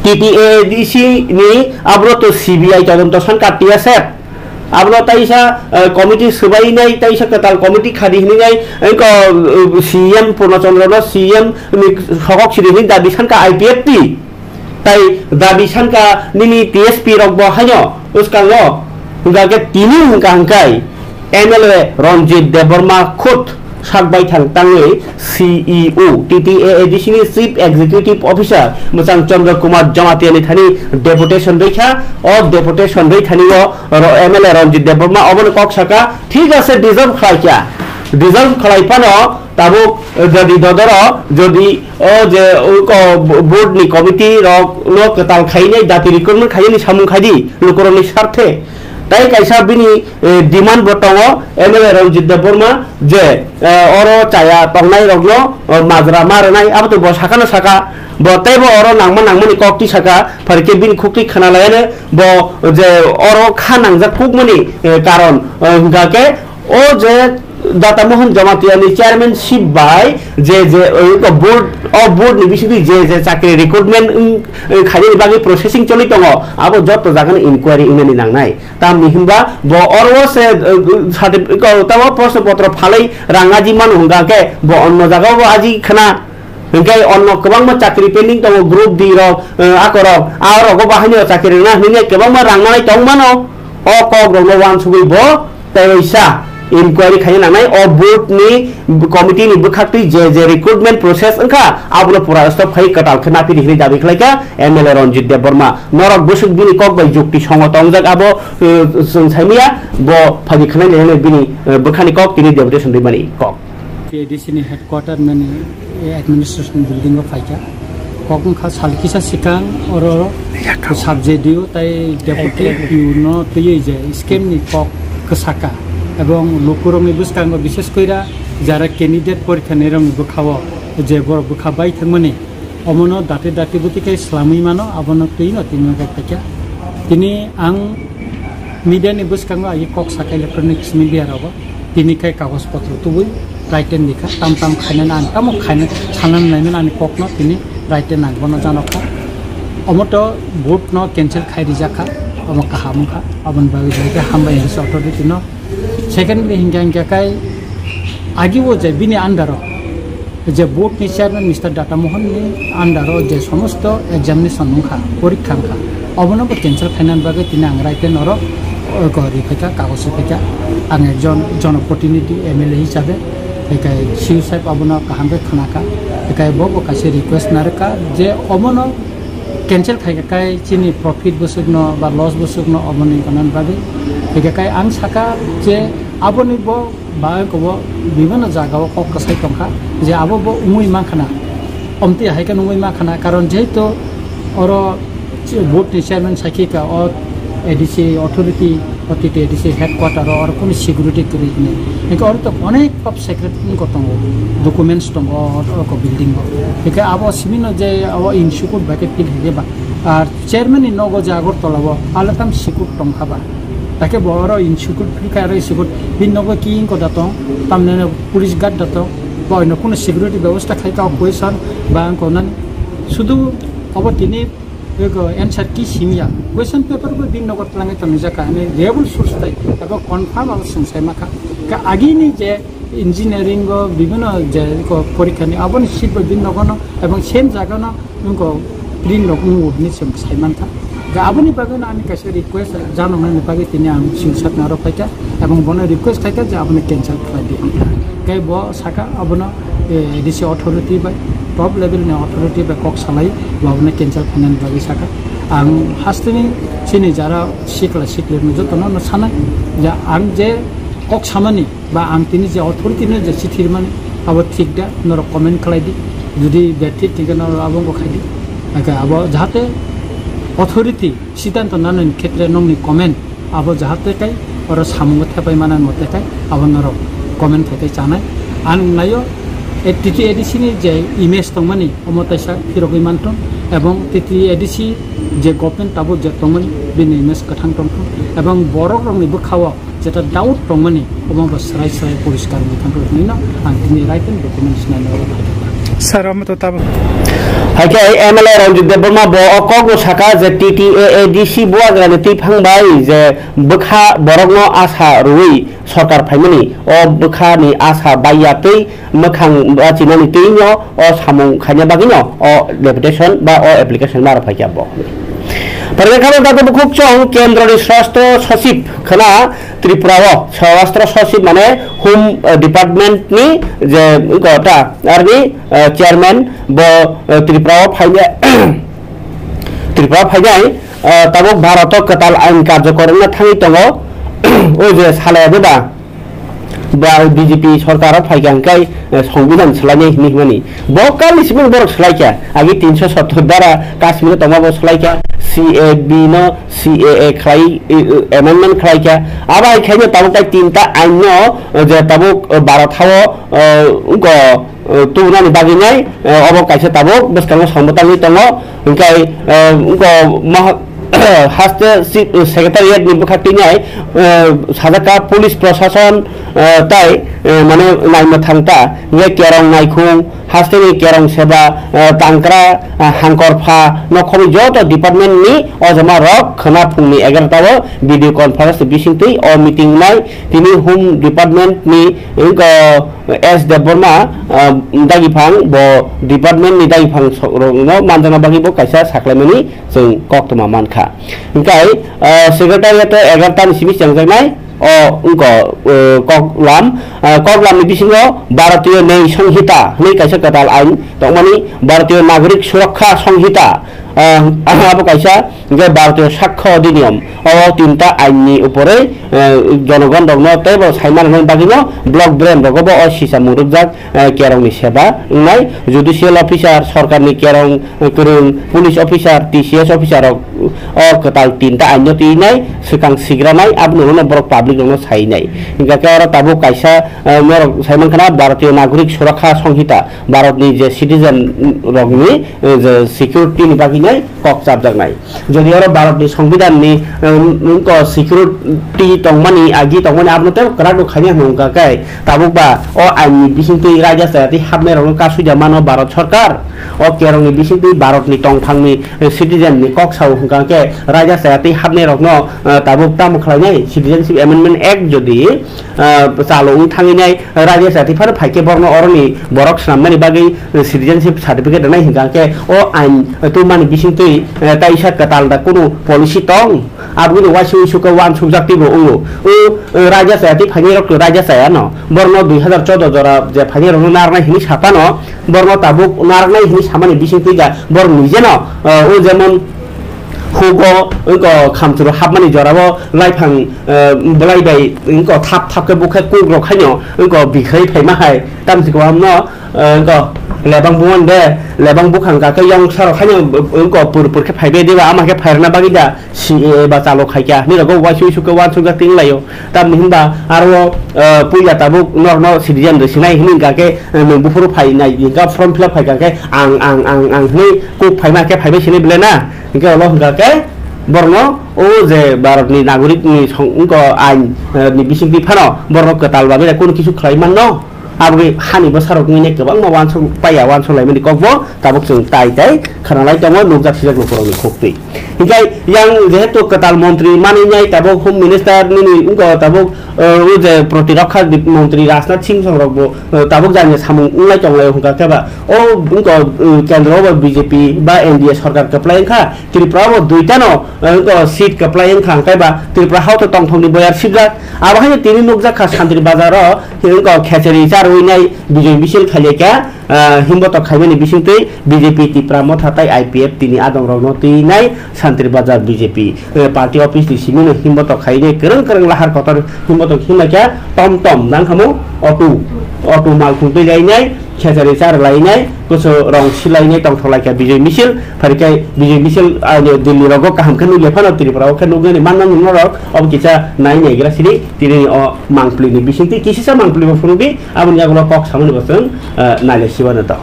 T T A D C ni abro to C B I todonto sankha T S F. Abono taisa, eh, committee swbainai, taisa kwtal committee khadi hinwi nai, engko, eh, C M Purno Chandra no C M ni sogok sidi hinwi dabi sankha I P F T. Tai dabi sankha nini T S P rok bo haino bwskango. Hwnkha khe tini hwnkha hwnkhe M L A Ranjit Debbarma khud sak baithang tangwi C E O, T T A A D C ni Chief Executive Officer mwchang Chandra Kumar Jamatia ni thani deputation rwkha. O deputation rwi thani o ro-, M L A Ranjit Debbarma obono kok saka, "Thik ase, dissolve khlai kha. Dissolve khlai phano tabuk, eh, jodi dodoro, jodi o je, o ko-, bo-, board ni committee rok no kwtal khainai, dati recruitment khainai samung khaidi lukurok ni sarthe." Tai kaisa bini, eh, demand bo tongo, M L A Ranjit Debbarma, je, eh, oro chaya tongnai rokno, eh, majra ma rwnai, abo to bo sakano saka, bo teibo oro nangma nangmani kok twi saka, phari khe bini khuk twi khna laiano bo je oro kha nangjak kukmani, eh, karon, eh, hwnkha khe o je Data Mohan Jamatia ni chairmanship bai je, je, eh, board, o board ni bisingtwi je, je chakri recruitment wng, wng khainani bagwi processing choli tongo, abo joto jagani inquiry wngnani nangnai. Tamni hinba bo oro se, eh, certificate, tamo proshno potro phalwi rang aji mano hwnkha khe bo onno jagao bo aji khna. Hwnkhe onno kwbangma chakri pending tongo, group D rok, eh, akorok, a rogo bahaino chakri rwna hinwi kwbangma rang manai tong mano. O kok rokno wansugwi bo tei waisa inquiry khaina nangnai. O board ni committee ni bwkhaktwi je je recruitment process wngkha, abono pura stop khai kwtal khe naphiri hinwi dabi khlaikha M L A Ranjit Debbarma. Norok bwswk bini kok bai jukti songo tongjak, abo, eh, chwng saimanya, bo phaidi khwnai nai bini, eh, bwkhani kok tini deputation rwmani kok. T A D C ni headquarter mani administration building o phaikha. Kok wngkha sal kisa sikang oro sub J D O tai deputy P U no twiwi je scheme ni kok kwsaka ebong lukurokni bwskango bishes koira jara candidate porikha nairokni bwkhao je borok bwkha bai thangmani omono dati dati bwtwi khe swlamwi mano, abono twi no tini no kok phaikha. Tini ang media ni bwskango agi kok sakha electronics media rogo. Tini khe kagoj potro tubui written dikha, tam tam khainani ang tamo khaina sanani naimani ani kokno tini written ang bono janokha. Omo to vote no cancel khai rijakha, omo kaham wngkha, aboni bagwi jai khe hambai hinwi authority no. Secondly hinkhe hinkhe kai agi o je bini under o je board ni chairman Mister Data Mohan ni under o je somosto examination wngkha, porikha wngkha, obono bo cancel khainani bagwi tini ang right hand oro, o, ko ri phaikha, kagoj ri phaikha. Ang ekjon jonoprotinidhi M L A hisabe, ekai C U saheb abono kaham khe khnakha, ekai bo bo kaisa request narwkha je omono cancel khaikha kai chini profit bwswkno ba loss bwswkno oboni tonani bagwi. Ekai ang sakha je aboni bo ba kobo bibano jaga o kok kwsai tongkha je abo bo wngwi mankhana, omtwi hai khe wngwi mankhana, karon jehetu oro board ni chairman sakhi ka o A D C authority, o T T A D C headquarter o oro kunu security kwrwi hwnwi. Hingke oro to onek top secret wngkha tongo, documents tongo o, o building o. Hingke abo simi no je abo insecure bai khe feel hingke ba. Ar chairman ni nogo je Agartala o alatam secure tongkha ba. Hakhe bo oro insecure, free fire insecure, bini nogo ki wngkha da tong, tamni hwnwi police guard da tong, bo ino kunu security bebosta khai ka o question ba wngkha nani. Sudu obo tini Ego answer key simya. Question paper bo bini nogo twlangwi tongjak kha, hwnwi reliable source tai abo confirm abo swng sai ma kha. Ka agini je engineering o bibhinno je ko porikha ni aboni seat bo bini nogo no ebong same jaga no nungko print rok nungo hwnwi chwng sai man kha. Ga aboni bagwi no ani kaisa request jano hwnani bagwi tini ang singsak naro phaikha ebong bono request khaikha je abono cancel khlai di hwnkha. Kai bo saka abono, eh, A D C authority bai, top level ni authority bai kok salai bo abono cancel khlainani bagwi saka. Ang hasteni chini jara sikla sikli rok jotono no sanai je ang je kok samani ba ang tini je authority no je chithi rwmani abo thik da, norok comment khlai di. Jodi bethik thik khe norok abo wngkha khai di. Abo jahate authority siddhanto nanani khetre nokni comment abo jahate kai oro samungo thepai manani mote kai abo norok comment khai khai chanai. Ang naio, eh, T T A D C ni je image tongmani omo taisa phirogwi manthung ebong T T A D C je government tabuk je tongmani bini image kwthang tongthung ebong borok rokni bwkhao jeta doubt tongmani omo bo srai srai poriskar wngwi thangkha hwnwi no ang tini right and document sinani oro phaikha. Sir, omo to tabuk. Hai khe M L A Ranjit Debbarma bo o kokno saka je T T A A D C Buagrani twiphang bai je bwkha borokno asa rwui sorkar phaimani o bwkhani asa baiya twi mwkhang bachinani twino o samung khaina bagwino o deputation ba o application ba rwphaikha bo. Phaikha khe tabuk bukhuk chwng kendroni swrastro sachib khwna Tripura o swrastro sachib mane home, eh, department ni je wngkha ta army, eh, chairman bo, eh, Tripura o phaina Tripura phainai, eh, tabuk Bharat o kwtal ain karjokor wngna thangwi tongo. O je salai abo ba, ba B J P sorkar o phaikha hwnkhe, eh, songbidhan swlainai hinwi hwnmani. Bo kalni simi borok swlaikha. Agi tinsho sottor dara Kashmir o tongma bo swlaikha. C A B no C A A khlai, eh, eh, amendment khlaikha. Abo hai khaino tabuk tai tinta ain no, eh, je tabuk, eh, Bharat hao, eh, wngkha, eh, tubunani bagwi nai, eh, obo kaisa tabuk bwskango samung tangwi tongo. Hwnkhe, eh, wngkha maha-, haste si-, secretariat ni bwkha twi nai, eh, sajak kha police prosason, eh, tai, eh, mane naima thang ta. Hwnkhe kerong naikhung, haste ni kerong seba, eh, tangkra, eh, hangkor pha, nokhorni joto department ni ojama rok khwna phungni egarota o video conference bisingtwi o meeting nai tini home department ni wngkha S Debbarma, ah, dagiphang bo department ni dagiphang sok rokno manjakna bagwi bo kaisa saklaimani chwng koktwma mankha. Hwnkhe, ah, secretariat o egarota ni simi chengjaknai o wngkha, ah, koklam, ah, koklam ni bisingo Bharatiya Nyay Sanhita hwnwi kaisa kwtal ain tongmani, Bharatiya Nagorik Suraksha Sanhita, ah, abo kaisa hwnkhe Bharatiya Sakkhya Adhiniyam. O tinta ain ni upore, eh, jonogon rokno teibo saimani bagwino block brain rogo bo o sisa mung rwkjak, eh, kerong ni seba wngnai, judicial officer, sorkar ni kerong, eh, kwrwng, police officer, T C S officer rok o kwtal tinta ain no twi nai swkang sigra nai, abono borok public rokno sai nai. Hwnkhe oro tabuk kaisa, eh, norok sai mankha na Bharatiya Nagorik Suraksha Sanhita, Bharat ni je citizen rokni, eh, je security ni bagwi nai kok chapjaknai. Jodi oro Bharat ni Songbidan ni, um, wngkha security tongmani, agi tongmani abono tei kwrak no khaina hwnwi wngkha khe, tabuk ba o ain ni bisingtwi raida chaya twi hapnai rokno kasui da mano Bharat Sarkar. O kerong ni bisingtwi Bharat ni tongthang ni, eh, citizen ni kok sao hwnkha khe raida chaya twi hapnai rokno, eh, tabuk tamo khlainai Citizenship Amendment Act jodi, ah, chalo wng thangwi nai raida chaya twi phano phai khe borokno oroni borok swnamnani bagwi, eh, citizenship certificate rwnai hwnkha khe o ain, eh, tubumani bisingtwi, eh, taisa kwtal da kunu policy tong? Aboni waisa uisu khe uansukjak twibo wngo. O, eh, raida chaya twi phainai rok to raida chaya no. Borokno dui hazar choudo jora je phainai rokno narwknai hinwi saphano, borokno tabuk narwknai hinwi samani bisingtwi ga borok nijeno, eh, o jemon hugo, wngkha khamchwro hapmani jorao laiphang, eh, bwlai bai wngkha thap thap khe bukhe kuk rok haino wngkha bikhai phaima hai tamsi kwbangno, eh, wngkha lebang bumani de lebang bukhang kha khe yongsa rok haino wngkha pur pur khe phaibai de ba ama khe phairwkna bagwi da C A A ba chalo khaikha hinwi rok waisa uisu khe uansukjak twi wnglaio. Tamni hinba aro, eh, puila tabuk norokno citizen rw sinai hinwi hwnkha khe, eh, nwng buphuru phainai hwnkha form fill up phaikha khe ang, ang, ang, ang hinwi kuk phaima khe phaibai sinai belai na? Hwnkhe olo hwnkha khe borokno o je Bharatni nagorik ni song-, wngkha ain, eh, ni bisingtwi phano borokno kwtal bagwi kunu kisu khlai manno? Aboni hani bwsarok wngwi kwbangma uansuk paiya, uansuk laimani kokbo tabuk chwng tai tai khwnalai tongo, nukjak sijak lukurokni khuktwi. Hinkhe yang jehetu kwtal montri manwi nai tabuk Home Minister nini wngkha tabuk, eh, o je protirokha montri Rajnath Singh songrokbo, eh, tabuk jani samung wnglai tonglai hwnkha khe ba o wngkha, eh, kendro o B J P ba N D A sorkar kwplai wngkha. Tripura o duitano, eh, wngkha seat kwplai wngkha, hwnkhe ba Tripura hao to tongthokni boyar sibjak. Abo haino tini nukjak kha Santri Bazar o, wngkha khechari charwi nai bijoi misil khailai kha, eh, himbotok khaimani bisingtwi B J P Tipra Motha tai I P F T ni adongrokno twi nai Santri Bazar B J P, eh, party office ni simino himbotok khainai kwrwng kwrwng lahar kotor himbotok himlai kha tom tom nang khamu auto, auto malkhung twi lainai. Khechari char lainai, kusu rong silainai tongthok laikha Bijoi Misil, pharikhai Bijoi Misil, ah, Delhi rogo kaham khe nukya phano Tripura o khe nuknani manna nung norok, obo kisa nai naigra sidi, tini o mangpli ni bisingtwi kisisa mangpli bo phunukdi, aboni yagulo kok samani bo chwng, ah, nailai sibano to.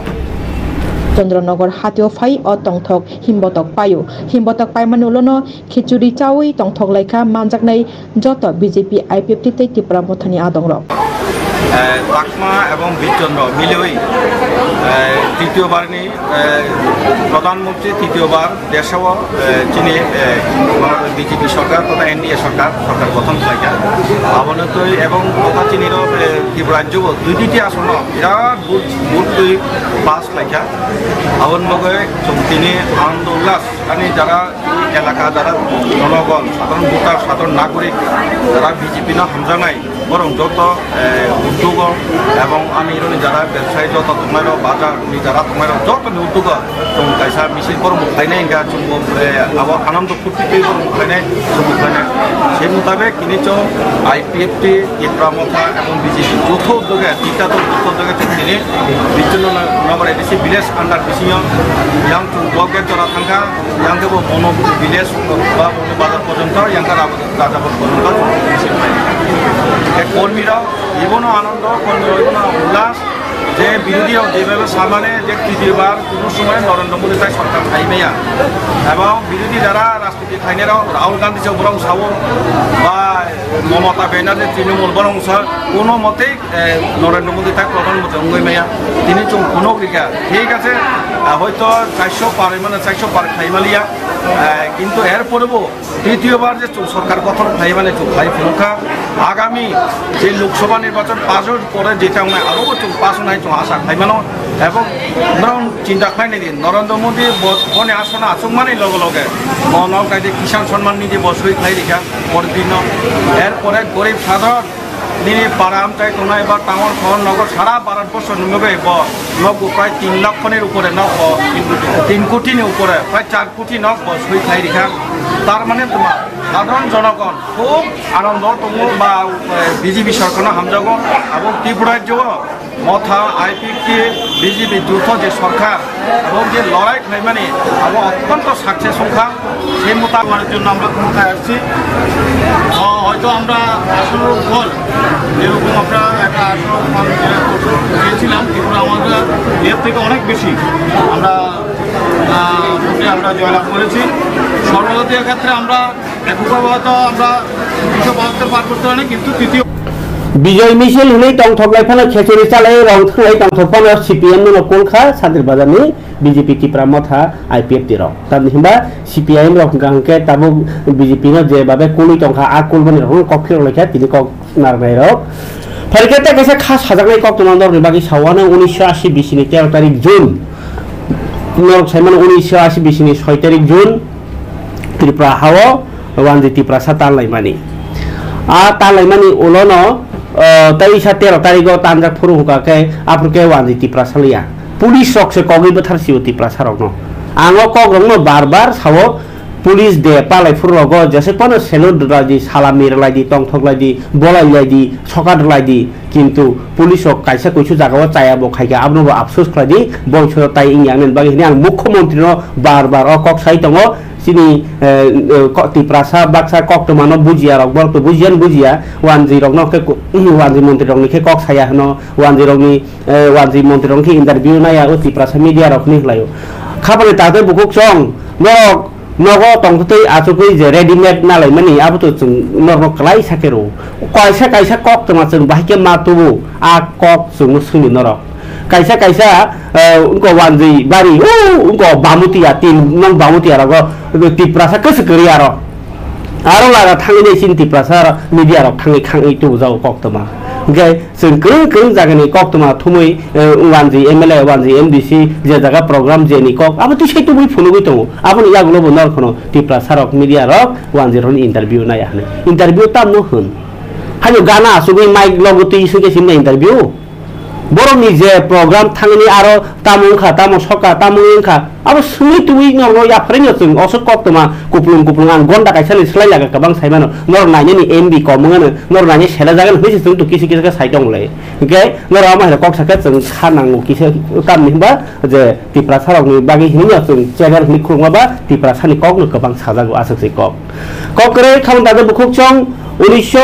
Chandranagor hatio phai o tongthok himbotok paio, himbotok paimani ulono khichuri chawi tongthok laikha manjaknai joto B J P, I P F T tei Tipra Mothani adongrok. Eh, Lakma ebong Birchandra miliwi, eh, titiyo barni, eh, Pradhan Mantri titiyo bar desho, eh, chini, eh, B J P sorkar totha N D A sorkar, sorkar gothon khlaikha. Abono twi ebong totha chini ro, eh, Tripura rajyo bo dui diti asono birat vote, vote twi pass khlaikha. Aboni bagwi chwng tini anando ullas ani jara elaka jara jonogon, sadharon voter, sadharon nagorik, jara B J P no hamjaknai, borok joto, eh, uddogo ebong ani ironi jara bebsai joto tongnairok, bazar ni jara tongnairok joto ni uddogo chwng kaisa misil borok bo khlainai hwnkha chwngbo, eh, abo anando phurti twi borok bo khlainai, chwngbo khlainai. Sei mutabek tini chwng I P F T, Tipra Motha ebong B J P joto uddoge, tinta dol joto uddoge chwng tini Birchandra Nagar A D C village under bisingo yang chwng block gate jora thangkha. Yang khe bo Bono village ba Bono bazar porjonto yang khe Raja-, Rajabot porjonto. Tei kormirok ibono anando, kormirok ibono ullas je birodhirok jebabe samane je titiyo bar kuno somoy Narendra Modi tai sorkar khai maya. Ebong birodhi jara rajniti khainairok Rahul Gandhi se borok sao ba Mamata Banerjee Trinamool borok sa kuno motei eh, Narendra Modi thai Pradhan Mantri wngwi maya. Tini chwng phunuk rikha. Thik ache, ah, hoito charsho par mane charsho par khai maliya. Eh, kintu er pore bo titiyo bar je chwng sorkar gothon khai mane chwng khai phunukha. Agami je Lok Sabha nirbachan pass or pore jeta wngnai abo bo chwng pass wngnai chwng asa khai mano. Ebong norok chinta khlai nai di Narendra Modi bo, boni asana achuk mani loge loge bo nok dai di Kisan Samman Nidhi bo swi khlai rikha por din no. Er pore gorib sadharon nini para amchai tongnai ba town sohor nogo sara Bharat borso ni bagwi bo nogo prai tin lakh ni upore nok bo, tin koti ni upore prai char koti nok bo swi khlai rikha. Tar mane tuma sadharon jonogon khub anando tongo ba, eh, B J P sorkar no hamjago, abo Tripura rajyo o Motha, I P F T, B J P joto je sorkar, এবং যে লড়াই খাইমানি আবো অত্যন্ত সাকসেস সংখ্যা, সেই মোতাবেক করার জন্য আমরা ক্ষমতায় আসছি। তো হয়তো আমরা আঠারো ফল, যেরকম আমরা একটা আঠারো ফল চেয়েছিলাম, কিন্তু আমরা এর থেকে অনেক বেশি আমরা, আহ, ভোটে আমরা জয়লাভ করেছি। সর্বজাতীয় ক্ষেত্রে আমরা এককভাবে হয়তো আমরা দুশো বাহাত্তর পার করতে পারিনি, কিন্তু তৃতীয় Bijoi misil hwnwi tongthok lai phano khechuri chalai rong thwnglai tongthok phano C P M no kulkha Sadri Bazar ni B J P Tipra Motha I P F T rok. Tamni hwnba C P I M rok hwnkha hwnkhe tabuk B J P no je babe kulwi tongkha, a kulmani rok no kok phirok laikha tini kok narwknai rok. Phaikhe tei kaisa kha sajaknai kok tongma norokni bagwi sao, ano unisho ashi bisini tero tarik June. Norok saimano unisho ashi bisini soi tarik June. Tripura hao wanjwi Tiprasa tanlaimani. A tanlaimani ulono, o, tei isa tero tarigo tanjak phuru hwnkha khe aphuru khe wanjwi Tiprasa liya. Police rok se kogwi bwthar sio Tiprasa rokno. Ang o kok rokno bar bar sao, police de palai phuru rogo jese pono salute rwlai di, salami rwlai di, tongthok lai di, bolai lai di, sokat rwlai di. Kintu police rok kaisa kuisu jagao chaya bo khaikha, abono bo apsus khlai di, bongsoro tai wngya wngnani bagwi hwnwi ang mukhyamantri no bar bar o kok sai tongo. Chini, eh, eh, ko-, Tiprasa baksa koktwma no bujiya rok, borok to bujiya ni bujiya, wanjwi rok no khe ko-, wanjwi montri rok ni khe kok saya hwno, wanjwi rok ni, eh, wanjwi montri rok ni khe interview naya o Tiprasa media rok hinwi khlai o. Khabani ta tei bukhuk chwng norok Nogo tongthwtwi achugwi je readymade nalaimani, abo to chwng norokno kwlai sakhe rwo. Kaisa kaisa koktwma chwng bahai khe ma tubu, a kok chwngno swngdi norok. Kaisa kaisa, eh, wngkha Wanjwi bari, o, wngkha Bamutia, tin nong Bamutia rogo Tiprasa kwswk kwrwi aro. Aro laga thangwi nai chini Tiprasa aro media rok thangwi khangwi tubujago koktwma. Hwnkhe chwng kwrwng kwrwng jagani koktwma thumwi, eh, Wanjwi M L A, Wanjwi M D C, je jaga program jeni kok, abo twi sai tubui phunugwi tongo. Aboni yagulo bo norokno Tiprasa rok media rok Wanjwi rokni interview nai hinwi. Interview tamno hwn. Haino gana asugwi mic logo twi sungkhe simna interview. Borokni je program thangni aro tamo wngkha, tamo sokha, tamo wngkha, abo swngwi tubui norokno yapharino chwng osok koktwma kuplung kuplung ang gonda kaisani swlai laga kwbang saimano. Norok nainani M B kom wngano, norok nainai sela jagano hinwi se chwng to kisa kisa khe sai tonglai. Hwnkhe norok amo hai kok sakhe chwng kha nango kisa tamni hinba je Tiprasa rokni bagwi hinwi no chwng channel hinwi khulukma ba Tiprasani kokno kwbang sajago aswk se kok. Kok kwrwi khamung tangwi bukhuk chwng unisho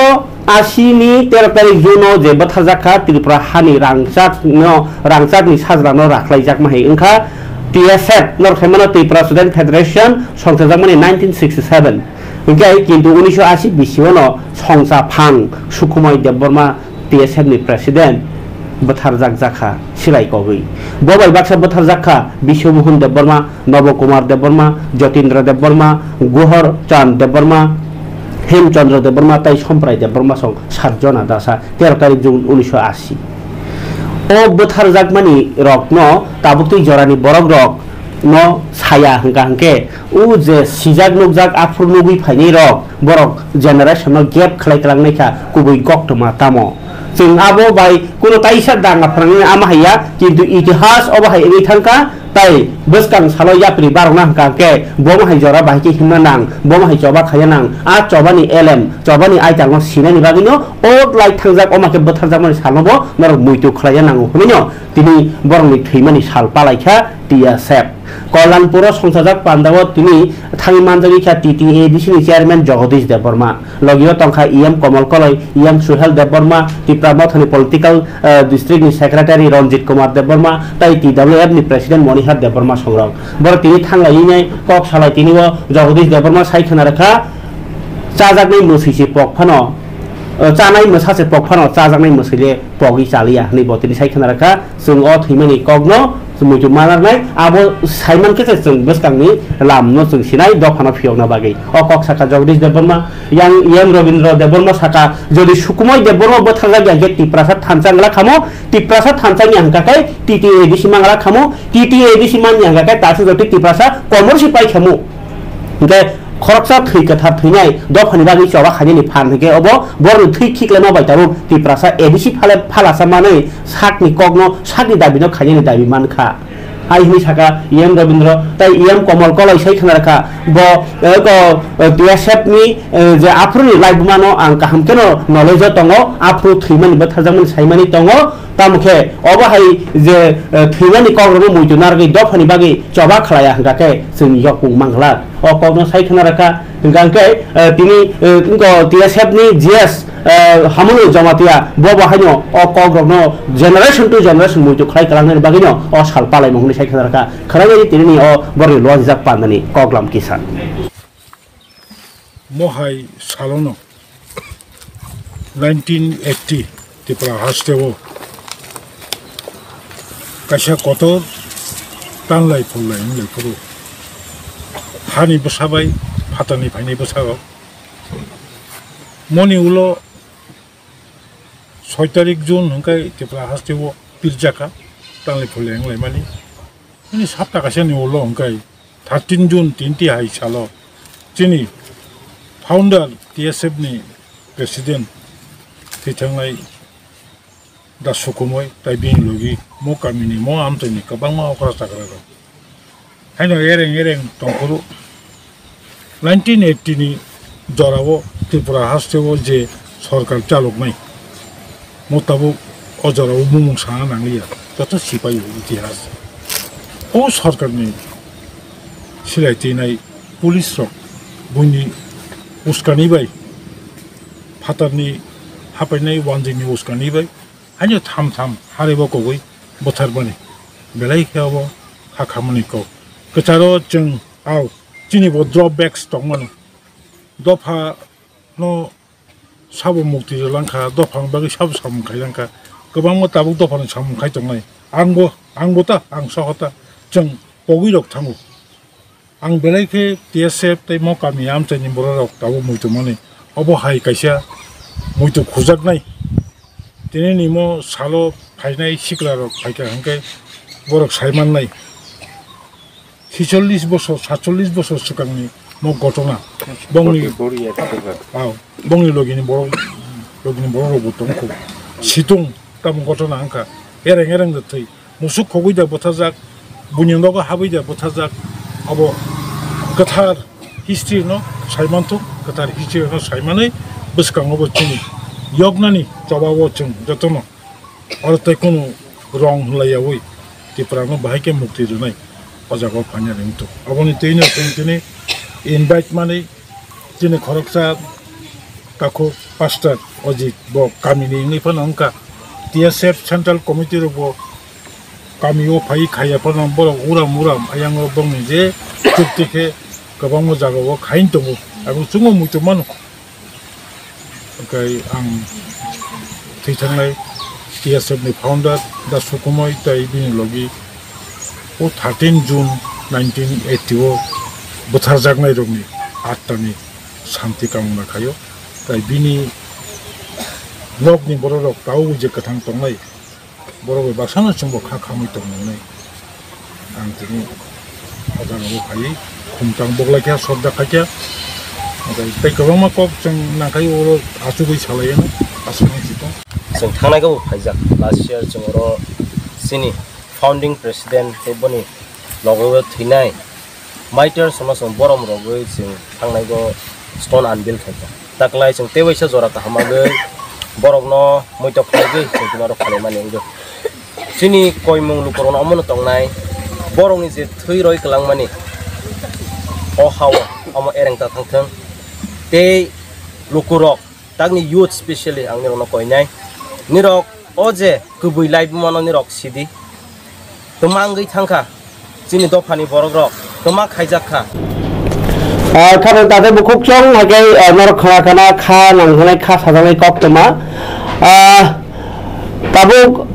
ashi ni tero tarik June o je bwtharjak kha Tripura hani rangchak no, rangchak ni sajla no rakhlai jakma hai wngkha T S F, norok sai mano Tripura Student Federation, songchajakmani nineteen sixty seven. Hwnkhe kintu unisho ashi bisi o no songcha phang Sukhumoi Debbarma T S F ni president bwtharjak jakha silai kogwi. Bo bai baksa bwtharjak kha Biswamohan Debbarma, Nobo Kumar Debbarma, Jotindra Debbarma, Gohor Chand Debbarma, Hem Chandra Debbarma tei Somprai Debbarma song sat jona dasa tero tarik June unisho ashi. O bwtharjakmani rokno tabuk twi jorani borok rok no saya hwnkha hwnkhe o je sijak nukjak aphuru nugwi phainai rok borok generation no gap khlai twlangnai kha kubui koktwma tamo. Chwng abo bai kuno kaisa danga phrangni ama haiya, kintu itihas obo hai wngwi thangkha, tai bwskang salo yapri barokna hwnkha hwnkhe bomo hai jora bahai khe himna nang, bomo hai choba khaiya nang, a chobani elem, chobani aitalno sinani bagwino o lai thangjak, omo khe bwtharjakmani salno bo norok muitu khlaiya nango hwnwino tini borokni thwimani sal palaikha T S F. Kollanpuro songchajak pandao tini thangwi manjagwi kha T T A D C ni chairman Jagadish Debbarma. Logio tongkha E M Komol Koloi, E M Suhel Debbarma, Tipra Mothani political, eh, district ni secretary Ranjit Kumar Debbarma, tei T W F ni president Monihar Debbarma songrok. Borok tini thanglaiwi nai kok salai tini o Jagadish Debbarma sai khwna rwkha, chajaknai mwswi se pok phano, eh, chanai mwsa se pok phano chajaknai mwswi le pogwi chaliya hwnwi bo tini sai khwna rwkha. Chwng o thwimani kokno muitu manarnai, abo saiman khe se chwng bwskangni lamno chwng sinai dophano phiyokna bagwi. O kok sakha Jagadish Debbarma, yang E M Rabindra Debbarma sakha, jodi Sukumoi Debbarma bwtharjak ya khe Tiprasa thansa wngla khamo, Tiprasa thansa ni hwnkha khe T T A D C mangla khamo, T T A D C man ni hwnkha khe tasu jotwi Tiprasa komor si pai khamo. Hwnkhe khoroksa thwi kwthar thwinai dophani bagwi choba khainani phan hwnkhe obo borokni thwi khiklaima bai tabuk Tiprasa A D C phale phalasa manwi sakni kokno, sakni dabino khainani dabi mankha. Hai hwnwi sakha E M Rabindra tei E M Komol Koloi sai khwna rwkha, bo, eh, ko, eh, T S F ni, eh, je aphuruni laibumano ang kaham kheno knowledge o tongo, aphuru thwimani bwtharjakmani saimani tongo, tamo khe obo hai je, eh, thwimani kokrokno muitu narwgwi dophani bagwi choba khlaiya hwnkha khe chwng yokmung manglak. O kokno sai khwna rwkha, hwnkha hwnkhe, eh, tini, eh, wngkha T S F ni G S, eh, Hamunu Jamatia, bo bo haino o kokrokno generation to generation muitu khlai kwlangnani bagwino o sal palaimung hwnwi sai khwna rwkha. Khwnaidi tinini o borokni lojijak pandani koklam kisa. Mohai salono nineteen eighty Tripura hasteo kaisa kotor tanlai phulai wnglai phuru hani bwsa bai phatarni phainai bwsarok moni ulo soi tarik June hwnkhe Tripura hasteo pirjakha tanlai phulai wnglaimani. Nini sapta kaisa ni ulo hwnkhe thirteen June tinti hai salo chini founder T S F ni president thwi thangnai da Sukumoi tai bini logi mo kamini mo amtwini kwbangma okra chakra rok. Haino ereng ereng tongphuru nineteen eighty ni jorao Tripura hasteo je sorkar chaloknai mo tabuk o jorao mumung sana nangliya, joto sipai o itihas. O sorkarni silai twinai police rok buini uskani bai phatarni hapainai wanjwini uskani bai haino tham tham harebo kogwi bwtharmani belai khe obo kha khamani kok. Kwcharo chwng au Chini bo drawbacks tongmani. Dopha no sabo mukti rwlang kha, dopha ni bagwi sabo samung khai lang kha. Kwbangma tabuk dopha ni samung khai tongnai. Ang bo, ang bo ta, ang soho ta, chwng pogwi rok thango. Ang belai khe T S F tei mo kami amchaini borok rok tabuk muitu mani. Obo hai kaisa muitu khujaknai. Tini ni mo salo phainai sikla rok phaikha hwnkhe borok sai mannai. Sicholish bosor, satcholish bosor swkangni mo gotona. Bongni, ah, bongni logini borok, logini borok rokbo tongkho. Situng tamo gotona wngkha. Ereng ereng da thwi. Musuk khogwi da bwthajak, buini nogo habwi da bwthajak. Abo kwthar history no sai manthok, kwthar history no sai manwi bwskango bo chini yoknani choba o chwng jotono. Oro tei kunu wrong hwnlaiyaui Tiprano bahai khe mukti rwnai o jaga o phaina ringthu. Aboni twino chwng tini invite manwi chini khoroksa takhuk pastor Ojit bo kamini wngwi phano wngkha. T S F Central Committee rokbo kami o phai khaiya phano borok uram uram ayang o bongni je chukti khe kwbangma jaga o khain tongo. Abo chwngno muitu mano. Hwnkhe ang thwi thangnai T S F ni founder Da Sukumoi tei bini logi o thirteen June nineteen eighty o bwtharjaknai rokni attani santi kamona khaio. Tai bini nokni borok rok tao je kwthang tongnai. Borok bai baksano chwngbo kha khamwi tong nwngnai. Ang tini o jaga o phaiwi khumtang boklai kha, sodda khai kha. Omo tei kwbangma kok chwng nangkhai oro achugwi salai ano aswk nang si tong. Chwng thangnai khe bo phaijak. Last year chwng oro chini founding president tei boni logo o thwinai Maitor sono chwng borom rogwi chwng thangnaigo stone unveil khaikha. Taklai chwng tei waisa jora kaham agwi borokno muitok khlaigwi chwng tini oro khwlaimani wngwi. Chini koimung lukurokno omono tongnai, borokni je thwi roi kwlangmani o ha-o omo ereng ta thangthwng. Tei lukurok Takni youth specially ang nirokno koinai. Nirok o je kubui laibumano nirok sidi. Twma wngwi thangkha chini dophani borokrok. Twma khaijak kha. Ah, khana tate bukhuk chong, haikhe, ah, norok khana khana kha nang hwnai kha sajaknai kok twma. Ah, tabuk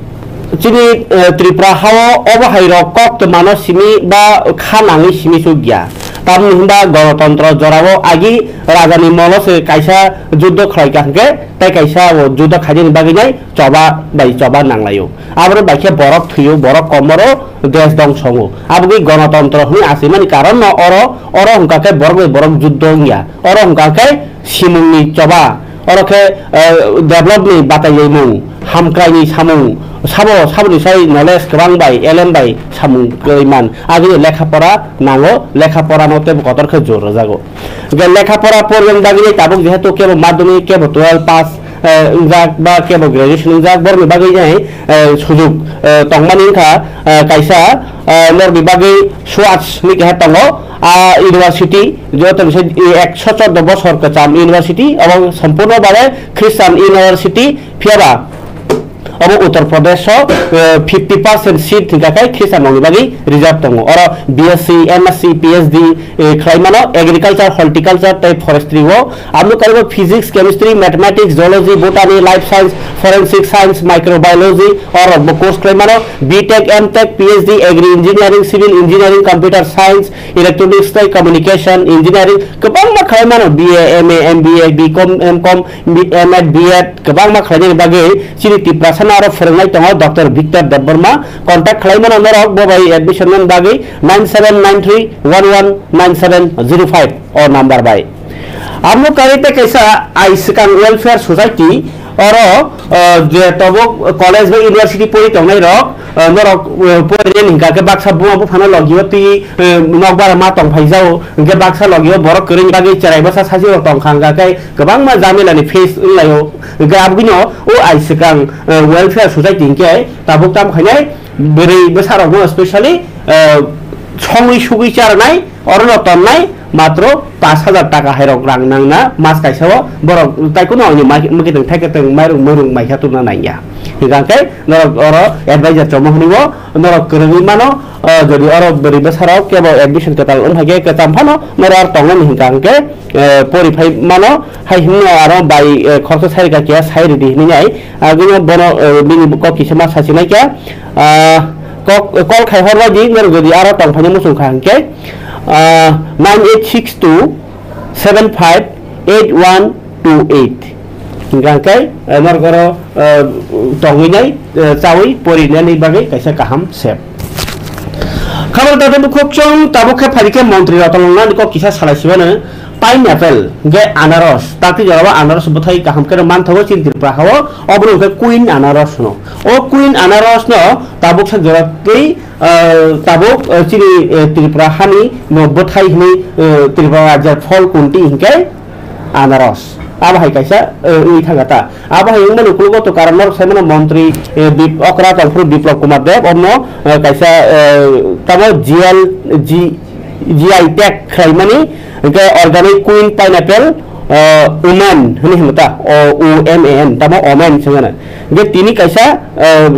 Chini, eh, Tripura hao obo hai rok kok twmano simi ba kha nangwi simi chuk ya. Tamni hwnba gonotontro jorao agi rajani molo se kaisa juddo khlai kha hwnkhe tei kaisa o juddo khainani bagwi nai choba bai choba nanglaio. Aboni bai khe borok thwio, borok komoro desh dongsongo. Aboni gonotontro hwnwi asimani karon no oro, oro hwnkha khe borok bai borok juddo wngya. Oro hwnkha khe simungni choba, oro khe, eh, developni batailaimung, hamkraini samung, sabo, saboni sai knowledge kwbang bai, elem bai samung kwrwi man. Agini lekha pora nango, lekha porano teibo kotor khe jor rwjago. Hwnkhe lekha pora poriyang bagwi tabuk jehetu kebo madhyamik, kebo twelve pass, eh, wngjak ba kebo graduation wngjak, borokni bagwi nai, eh, sujuk, eh, tongmani wngkha, eh, kaisa, eh, norokni bagwi Swatch ni keha tongo, ah, university, joto ni se, eh, ekso chordo bosor kwcham university, obo sompurno bhabe Christian university, phiyaba obo Uttar Pradesh o, eh, fifty percent seat hingka khe Christian rokni bagwi reserve tongo. Oro B S C, M S C, P H D, eh, khlai mano, agriculture, horticulture tei forestry o. Amo karibo physics, chemistry, mathematics, zoology, botany, life science, forensic science, microbiology, o rok bo course khlai mano. B Tech, M Tech, P H D, agri engineering, civil engineering, computer science, electronics tei communication engineering kwbangma khlai mano. B A, M A, M B A, B Com, M Com, M Ed, B Ed kwbangma khlainani bagwi chini Tiprasano aro phwrwngnai tongo Doctor Victor Debbarma. Contact khlai mano norok bo bai admission mani bagwi nine seven nine three one one nine seven zero five o number bai. Amo kari tei kaisa ai swkang welfare society oro, eh, je tabuk college bai university pori tongnai rok, eh, norok, eh, pori reni hingka khe baksa buma buphano logio twi, eh, nokbar ma tong phai jao hingke baksa logio borok kwrwini bagwi cherai bwsa sasi rok tong kha hingka khe kwbangma jamela ni face wng laio hingke aboni o ai swkang, eh, welfare society hingke tabuk tam khainai bwrwi bwsa rok no specially, eh, songwi sugwi charnai. Orono tonnai matro pash hajar taka hai rok rang nangna mas kaisa o borok tai kuno ani maki-, mwkitwng thaiketwng mairung mwrung maikha tubuna nangya. Hingkha khe norok oro advisor chomo hwnwi o norok kwrwngwi mano, ah, jodi oro bwrwi bwsarok kebo admission kwtal wng hai khe kwcham phano norok aro tongnani hingkha hwnkhe, eh, pori phai mano, hai hwnwi aro bai, eh, khoroksa sai rwkha kiya sai rwdi hwnwi nai, agwino bono, eh, bini kok kisa ma sasinai kha, ah, kok, call khai hor bai di norok jodi aro tong phaina muchung kha hwnkhe, ah, nine eight six two seven five eight one two eight. Hingkha khe, eh, norok oro, eh, tongwi nai, eh, chawi porinani bagwi kaisa kaham sep. Khabar dada bukhuk chwng tabuk khe phai khe montri rok tongna ni kok kisa salai sibano pineapple ge anaros. Takti jorabo anaros bwthai kaham khe manthogo chini Tripura hao, obono khe queen anaros no. O queen anaros no tabuk sa jora twi, eh, tabuk, eh, chini, eh, Tripura hani no bwthai hwnwi, eh, Tripura rajya phol kunti hinkhe anaros. Abo hai kaisa, eh, wngwi thangkha ta. Abo hai wngmani ukologo to karon norok sai mano montri, eh, Bip-, okra tongphuru Biplab Kumar Deb, omno, eh, kaisa, eh, tamo G L, G-, G I tag khlaimani, hingkhe organic queen pineapple, eh, woman hwnwi hino ta, O U M A N, tamo omen se mano. Hingkhe tini kaisa, eh,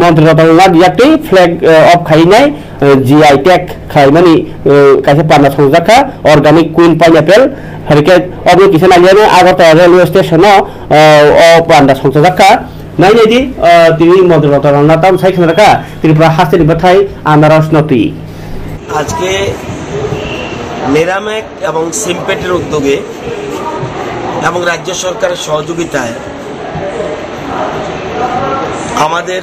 montri rok tongna yaktwi flag, eh, off khainai, eh, G I tag khlaimani, eh, kaisa panda songjakha, organic queen pineapple, harikhe obo kisa naliano Agartala railway station-o, eh, o panda songchajakha. Nai nai di, eh, tini montri rok tongna tam sai khna rakha, Tripura hasteni bwthai anaros no twi. আজকে নিরামেক এবং সিম্পেটের উদ্যোগে এবং রাজ্য সরকারের সহযোগিতায় আমাদের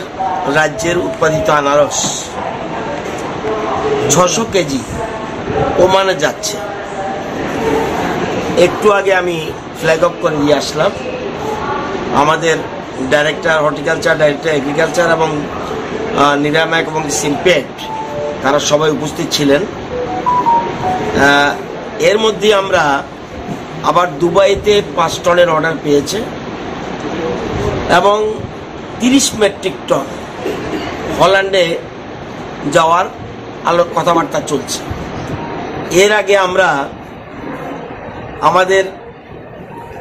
রাজ্যের উৎপাদিত আনারস ছশো কেজি ওমানে যাচ্ছে। একটু আগে আমি ফ্ল্যাগ অফ করে দিয়ে আসলাম। আমাদের ডাইরেক্টর হর্টিকালচার, ডাইরেক্টর এগ্রিকালচার এবং, আহ, নিরামক এবং সিম্পেট, তারা সবাই উপস্থিত ছিলেন। আহ, এর মধ্যে আমরা আবার দুবাইতে পাঁচ টনের অর্ডার পেয়েছে এবং তিরিশ মেট্রিক টন হল্যান্ডে যাওয়ার আলো কথাবার্তা চলছে। এর আগে আমরা আমাদের,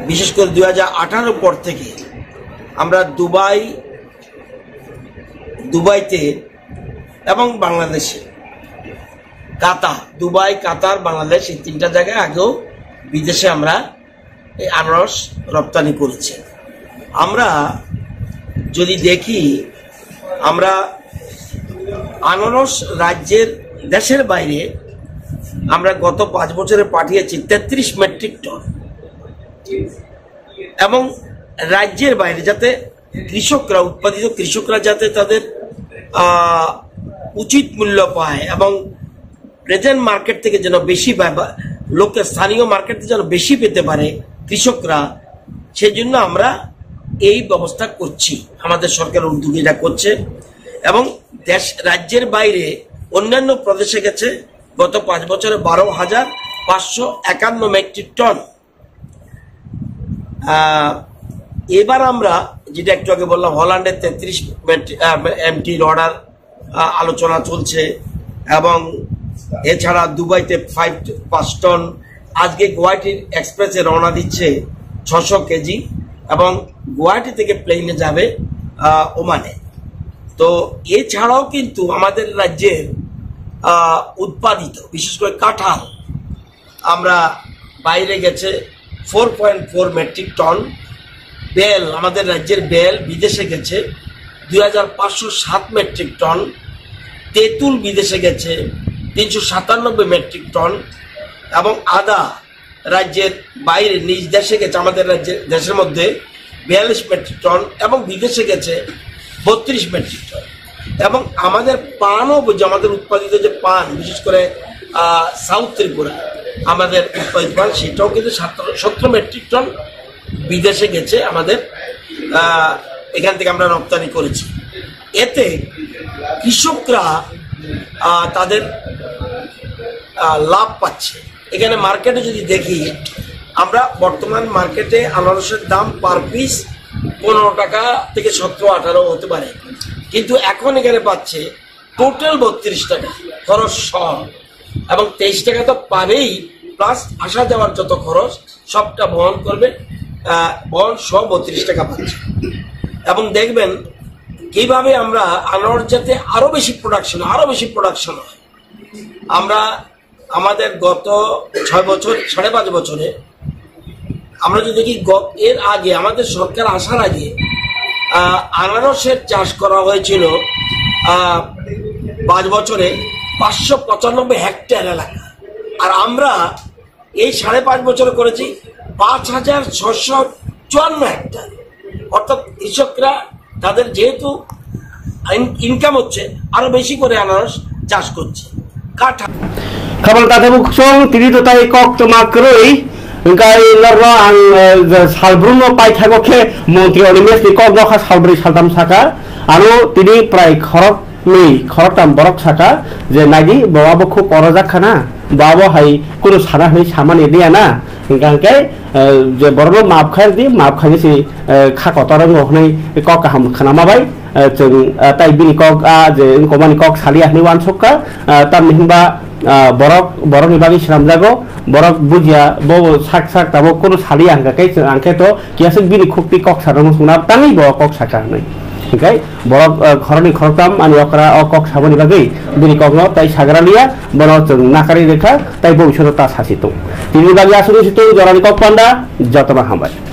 বিশেষ করে দুই হাজার আঠারো পর থেকে আমরা দুবাই, দুবাইতে এবং বাংলাদেশে, কাতার, দুবাই, কাতার, বাংলাদেশ, এই তিনটা জায়গায় আগেও বিদেশে আমরা এই আনারস রপ্তানি করেছি। আমরা যদি দেখি, আমরা আনারস রাজ্যের, দেশের বাইরে আমরা গত পাঁচ বছরে পাঠিয়েছি তেত্রিশ মেট্রিক টন, এবং রাজ্যের বাইরে যাতে কৃষকরা, উৎপাদিত কৃষকরা যাতে তাদের, আহ, উচিত মূল্য পায় এবং প্রেজেন্ট মার্কেট থেকে যেন বেশি ব্যা-, লোকে স্থানীয় মার্কেট থেকে যেন বেশি পেতে পারে কৃষকরা, সেই জন্য আমরা এই ব্যবস্থা করছি। আমাদের সরকারের উদ্যোগে এটা করছে এবং দেশ, রাজ্যের বাইরে অন্যান্য প্রদেশে গেছে গত পাঁচ বছরে বারো হাজার পাঁচশো একান্ন মেট্রিক টন। আহ, এবার আমরা যেটা একটু আগে বললাম, হল্যান্ডের তেত্রিশ মেট-, আহ, এমটির অর্ডার, আহ, আলোচনা চলছে এবং এছাড়া দুবাইতে ফাইভ, পাঁচ টন। আজকে গুয়াহাটির এক্সপ্রেসে রওনা দিচ্ছে ছশো কেজি এবং গুয়াহাটি থেকে প্লেনে যাবে, আহ, ওমানে। তো এছাড়াও কিন্তু আমাদের রাজ্যের, আহ, উৎপাদিত, বিশেষ করে কাঁঠাল, আমরা বাইরে গেছে four point four metric ton, বেল, আমাদের রাজ্যের বেল বিদেশে গেছে দুই হাজার পাঁচশো সাত মেট্রিক টন, তেঁতুল বিদেশে গেছে তিনশো সাতানব্বই মেট্রিক টন এবং আদা রাজ্যের বাইরে, নিজ দেশে গেছে, আমাদের রাজ্যের, দেশের মধ্যে বিয়াল্লিশ মেট্রিক টন এবং বিদেশে গেছে বত্রিশ মেট্রিক টন। এবং আমাদের পানও বুঝে, আমাদের উৎপাদিত যে পান, বিশেষ করে, আহ, সাউথ ত্রিপুরা, আমাদের উৎপাদিত পান, সেটাও কিন্তু সতেরো, সতেরো মেট্রিক টন বিদেশে গেছে আমাদের, আহ, এখান থেকে আমরা রপ্তানি করেছি। এতে কৃষকরা, আহ, তাদের, আহ, লাভ পাচ্ছে। এখানে মার্কেটে যদি দেখি, আমরা বর্তমান মার্কেটে আনারসের দাম পার পিস পনেরো টাকা থেকে সতেরো আঠারো হতে পারে, কিন্তু এখন এখানে পাচ্ছে টোটাল বত্রিশ টাকা খরচ সহ, এবং তেইশ টাকা তো পাবেই, প্লাস আসা যাওয়ার যত খরচ সবটা বহন করবে, আহ, বহন সহ বত্রিশ টাকা পাচ্ছে। এবং দেখবেন কিভাবে আমরা আনারস যাতে আরো বেশি প্রোডাকশন, আরো বেশি প্রোডাকশন হয়। আমরা আমাদের গত ছয় বছর, সাড়ে পাঁচ বছরে আমরা যদি দেখি, গ- এর আগে, আমাদের সরকার আসার আগে আহ, আনারসের চাষ করা হয়েছিল আহ, পাঁচ বছরে পাঁচশো পঁচানব্বই হেক্টর এলাকা। আর আমরা এই সাড়ে পাঁচ বছরে করেছি পাঁচ হাজার ছশো চুয়ান্ন হেক্টর। অর্থাৎ কৃষকরা তাদের যেহেতু ইন- ইনকাম হচ্ছে, আরো বেশি করে আনারস চাষ করছে। কাঠা Khabang tathai buksong tini to tai kok toma kwrwi. Hingkai norno ang, eh, je salbrumno paithago khe montri Animesh ni kok nokha salbrwi saltam saka. Ano tini prai khorok nwi khoroktam borok saka je naidi bo abo khub korojak khana, bo abo hai kunu sana hwnwi samani liya na. Hingkha hingkhe, eh, je borokno maap khai di, maap khaini si, eh, kha kotor wngo hwnwi kok kaham khnama bai, eh, chwng, eh, tai bini kok, ah, je wngkomani kok saliya hwnwi uansuk kha, ah, tamni hwnba, ah, borok, borokni bagwi swnamjago, borok bujiya, bo sak sak tabuk kunu saliya hwnkha khe chwng ang khe to kiyaswk bini khukti kok sanani swngna tangwi bo kok saka hwnwi. Hingkhe borok, eh, khoroknwi khoroktam ani okra o kok saboni bagwi bini kokno tai sagra liya, bono chwng nakarwi rwkha, tai bo bisingo ta sasi tung. Tini bagwi aswk wngsi tung jorani kok panda, jotono hambai.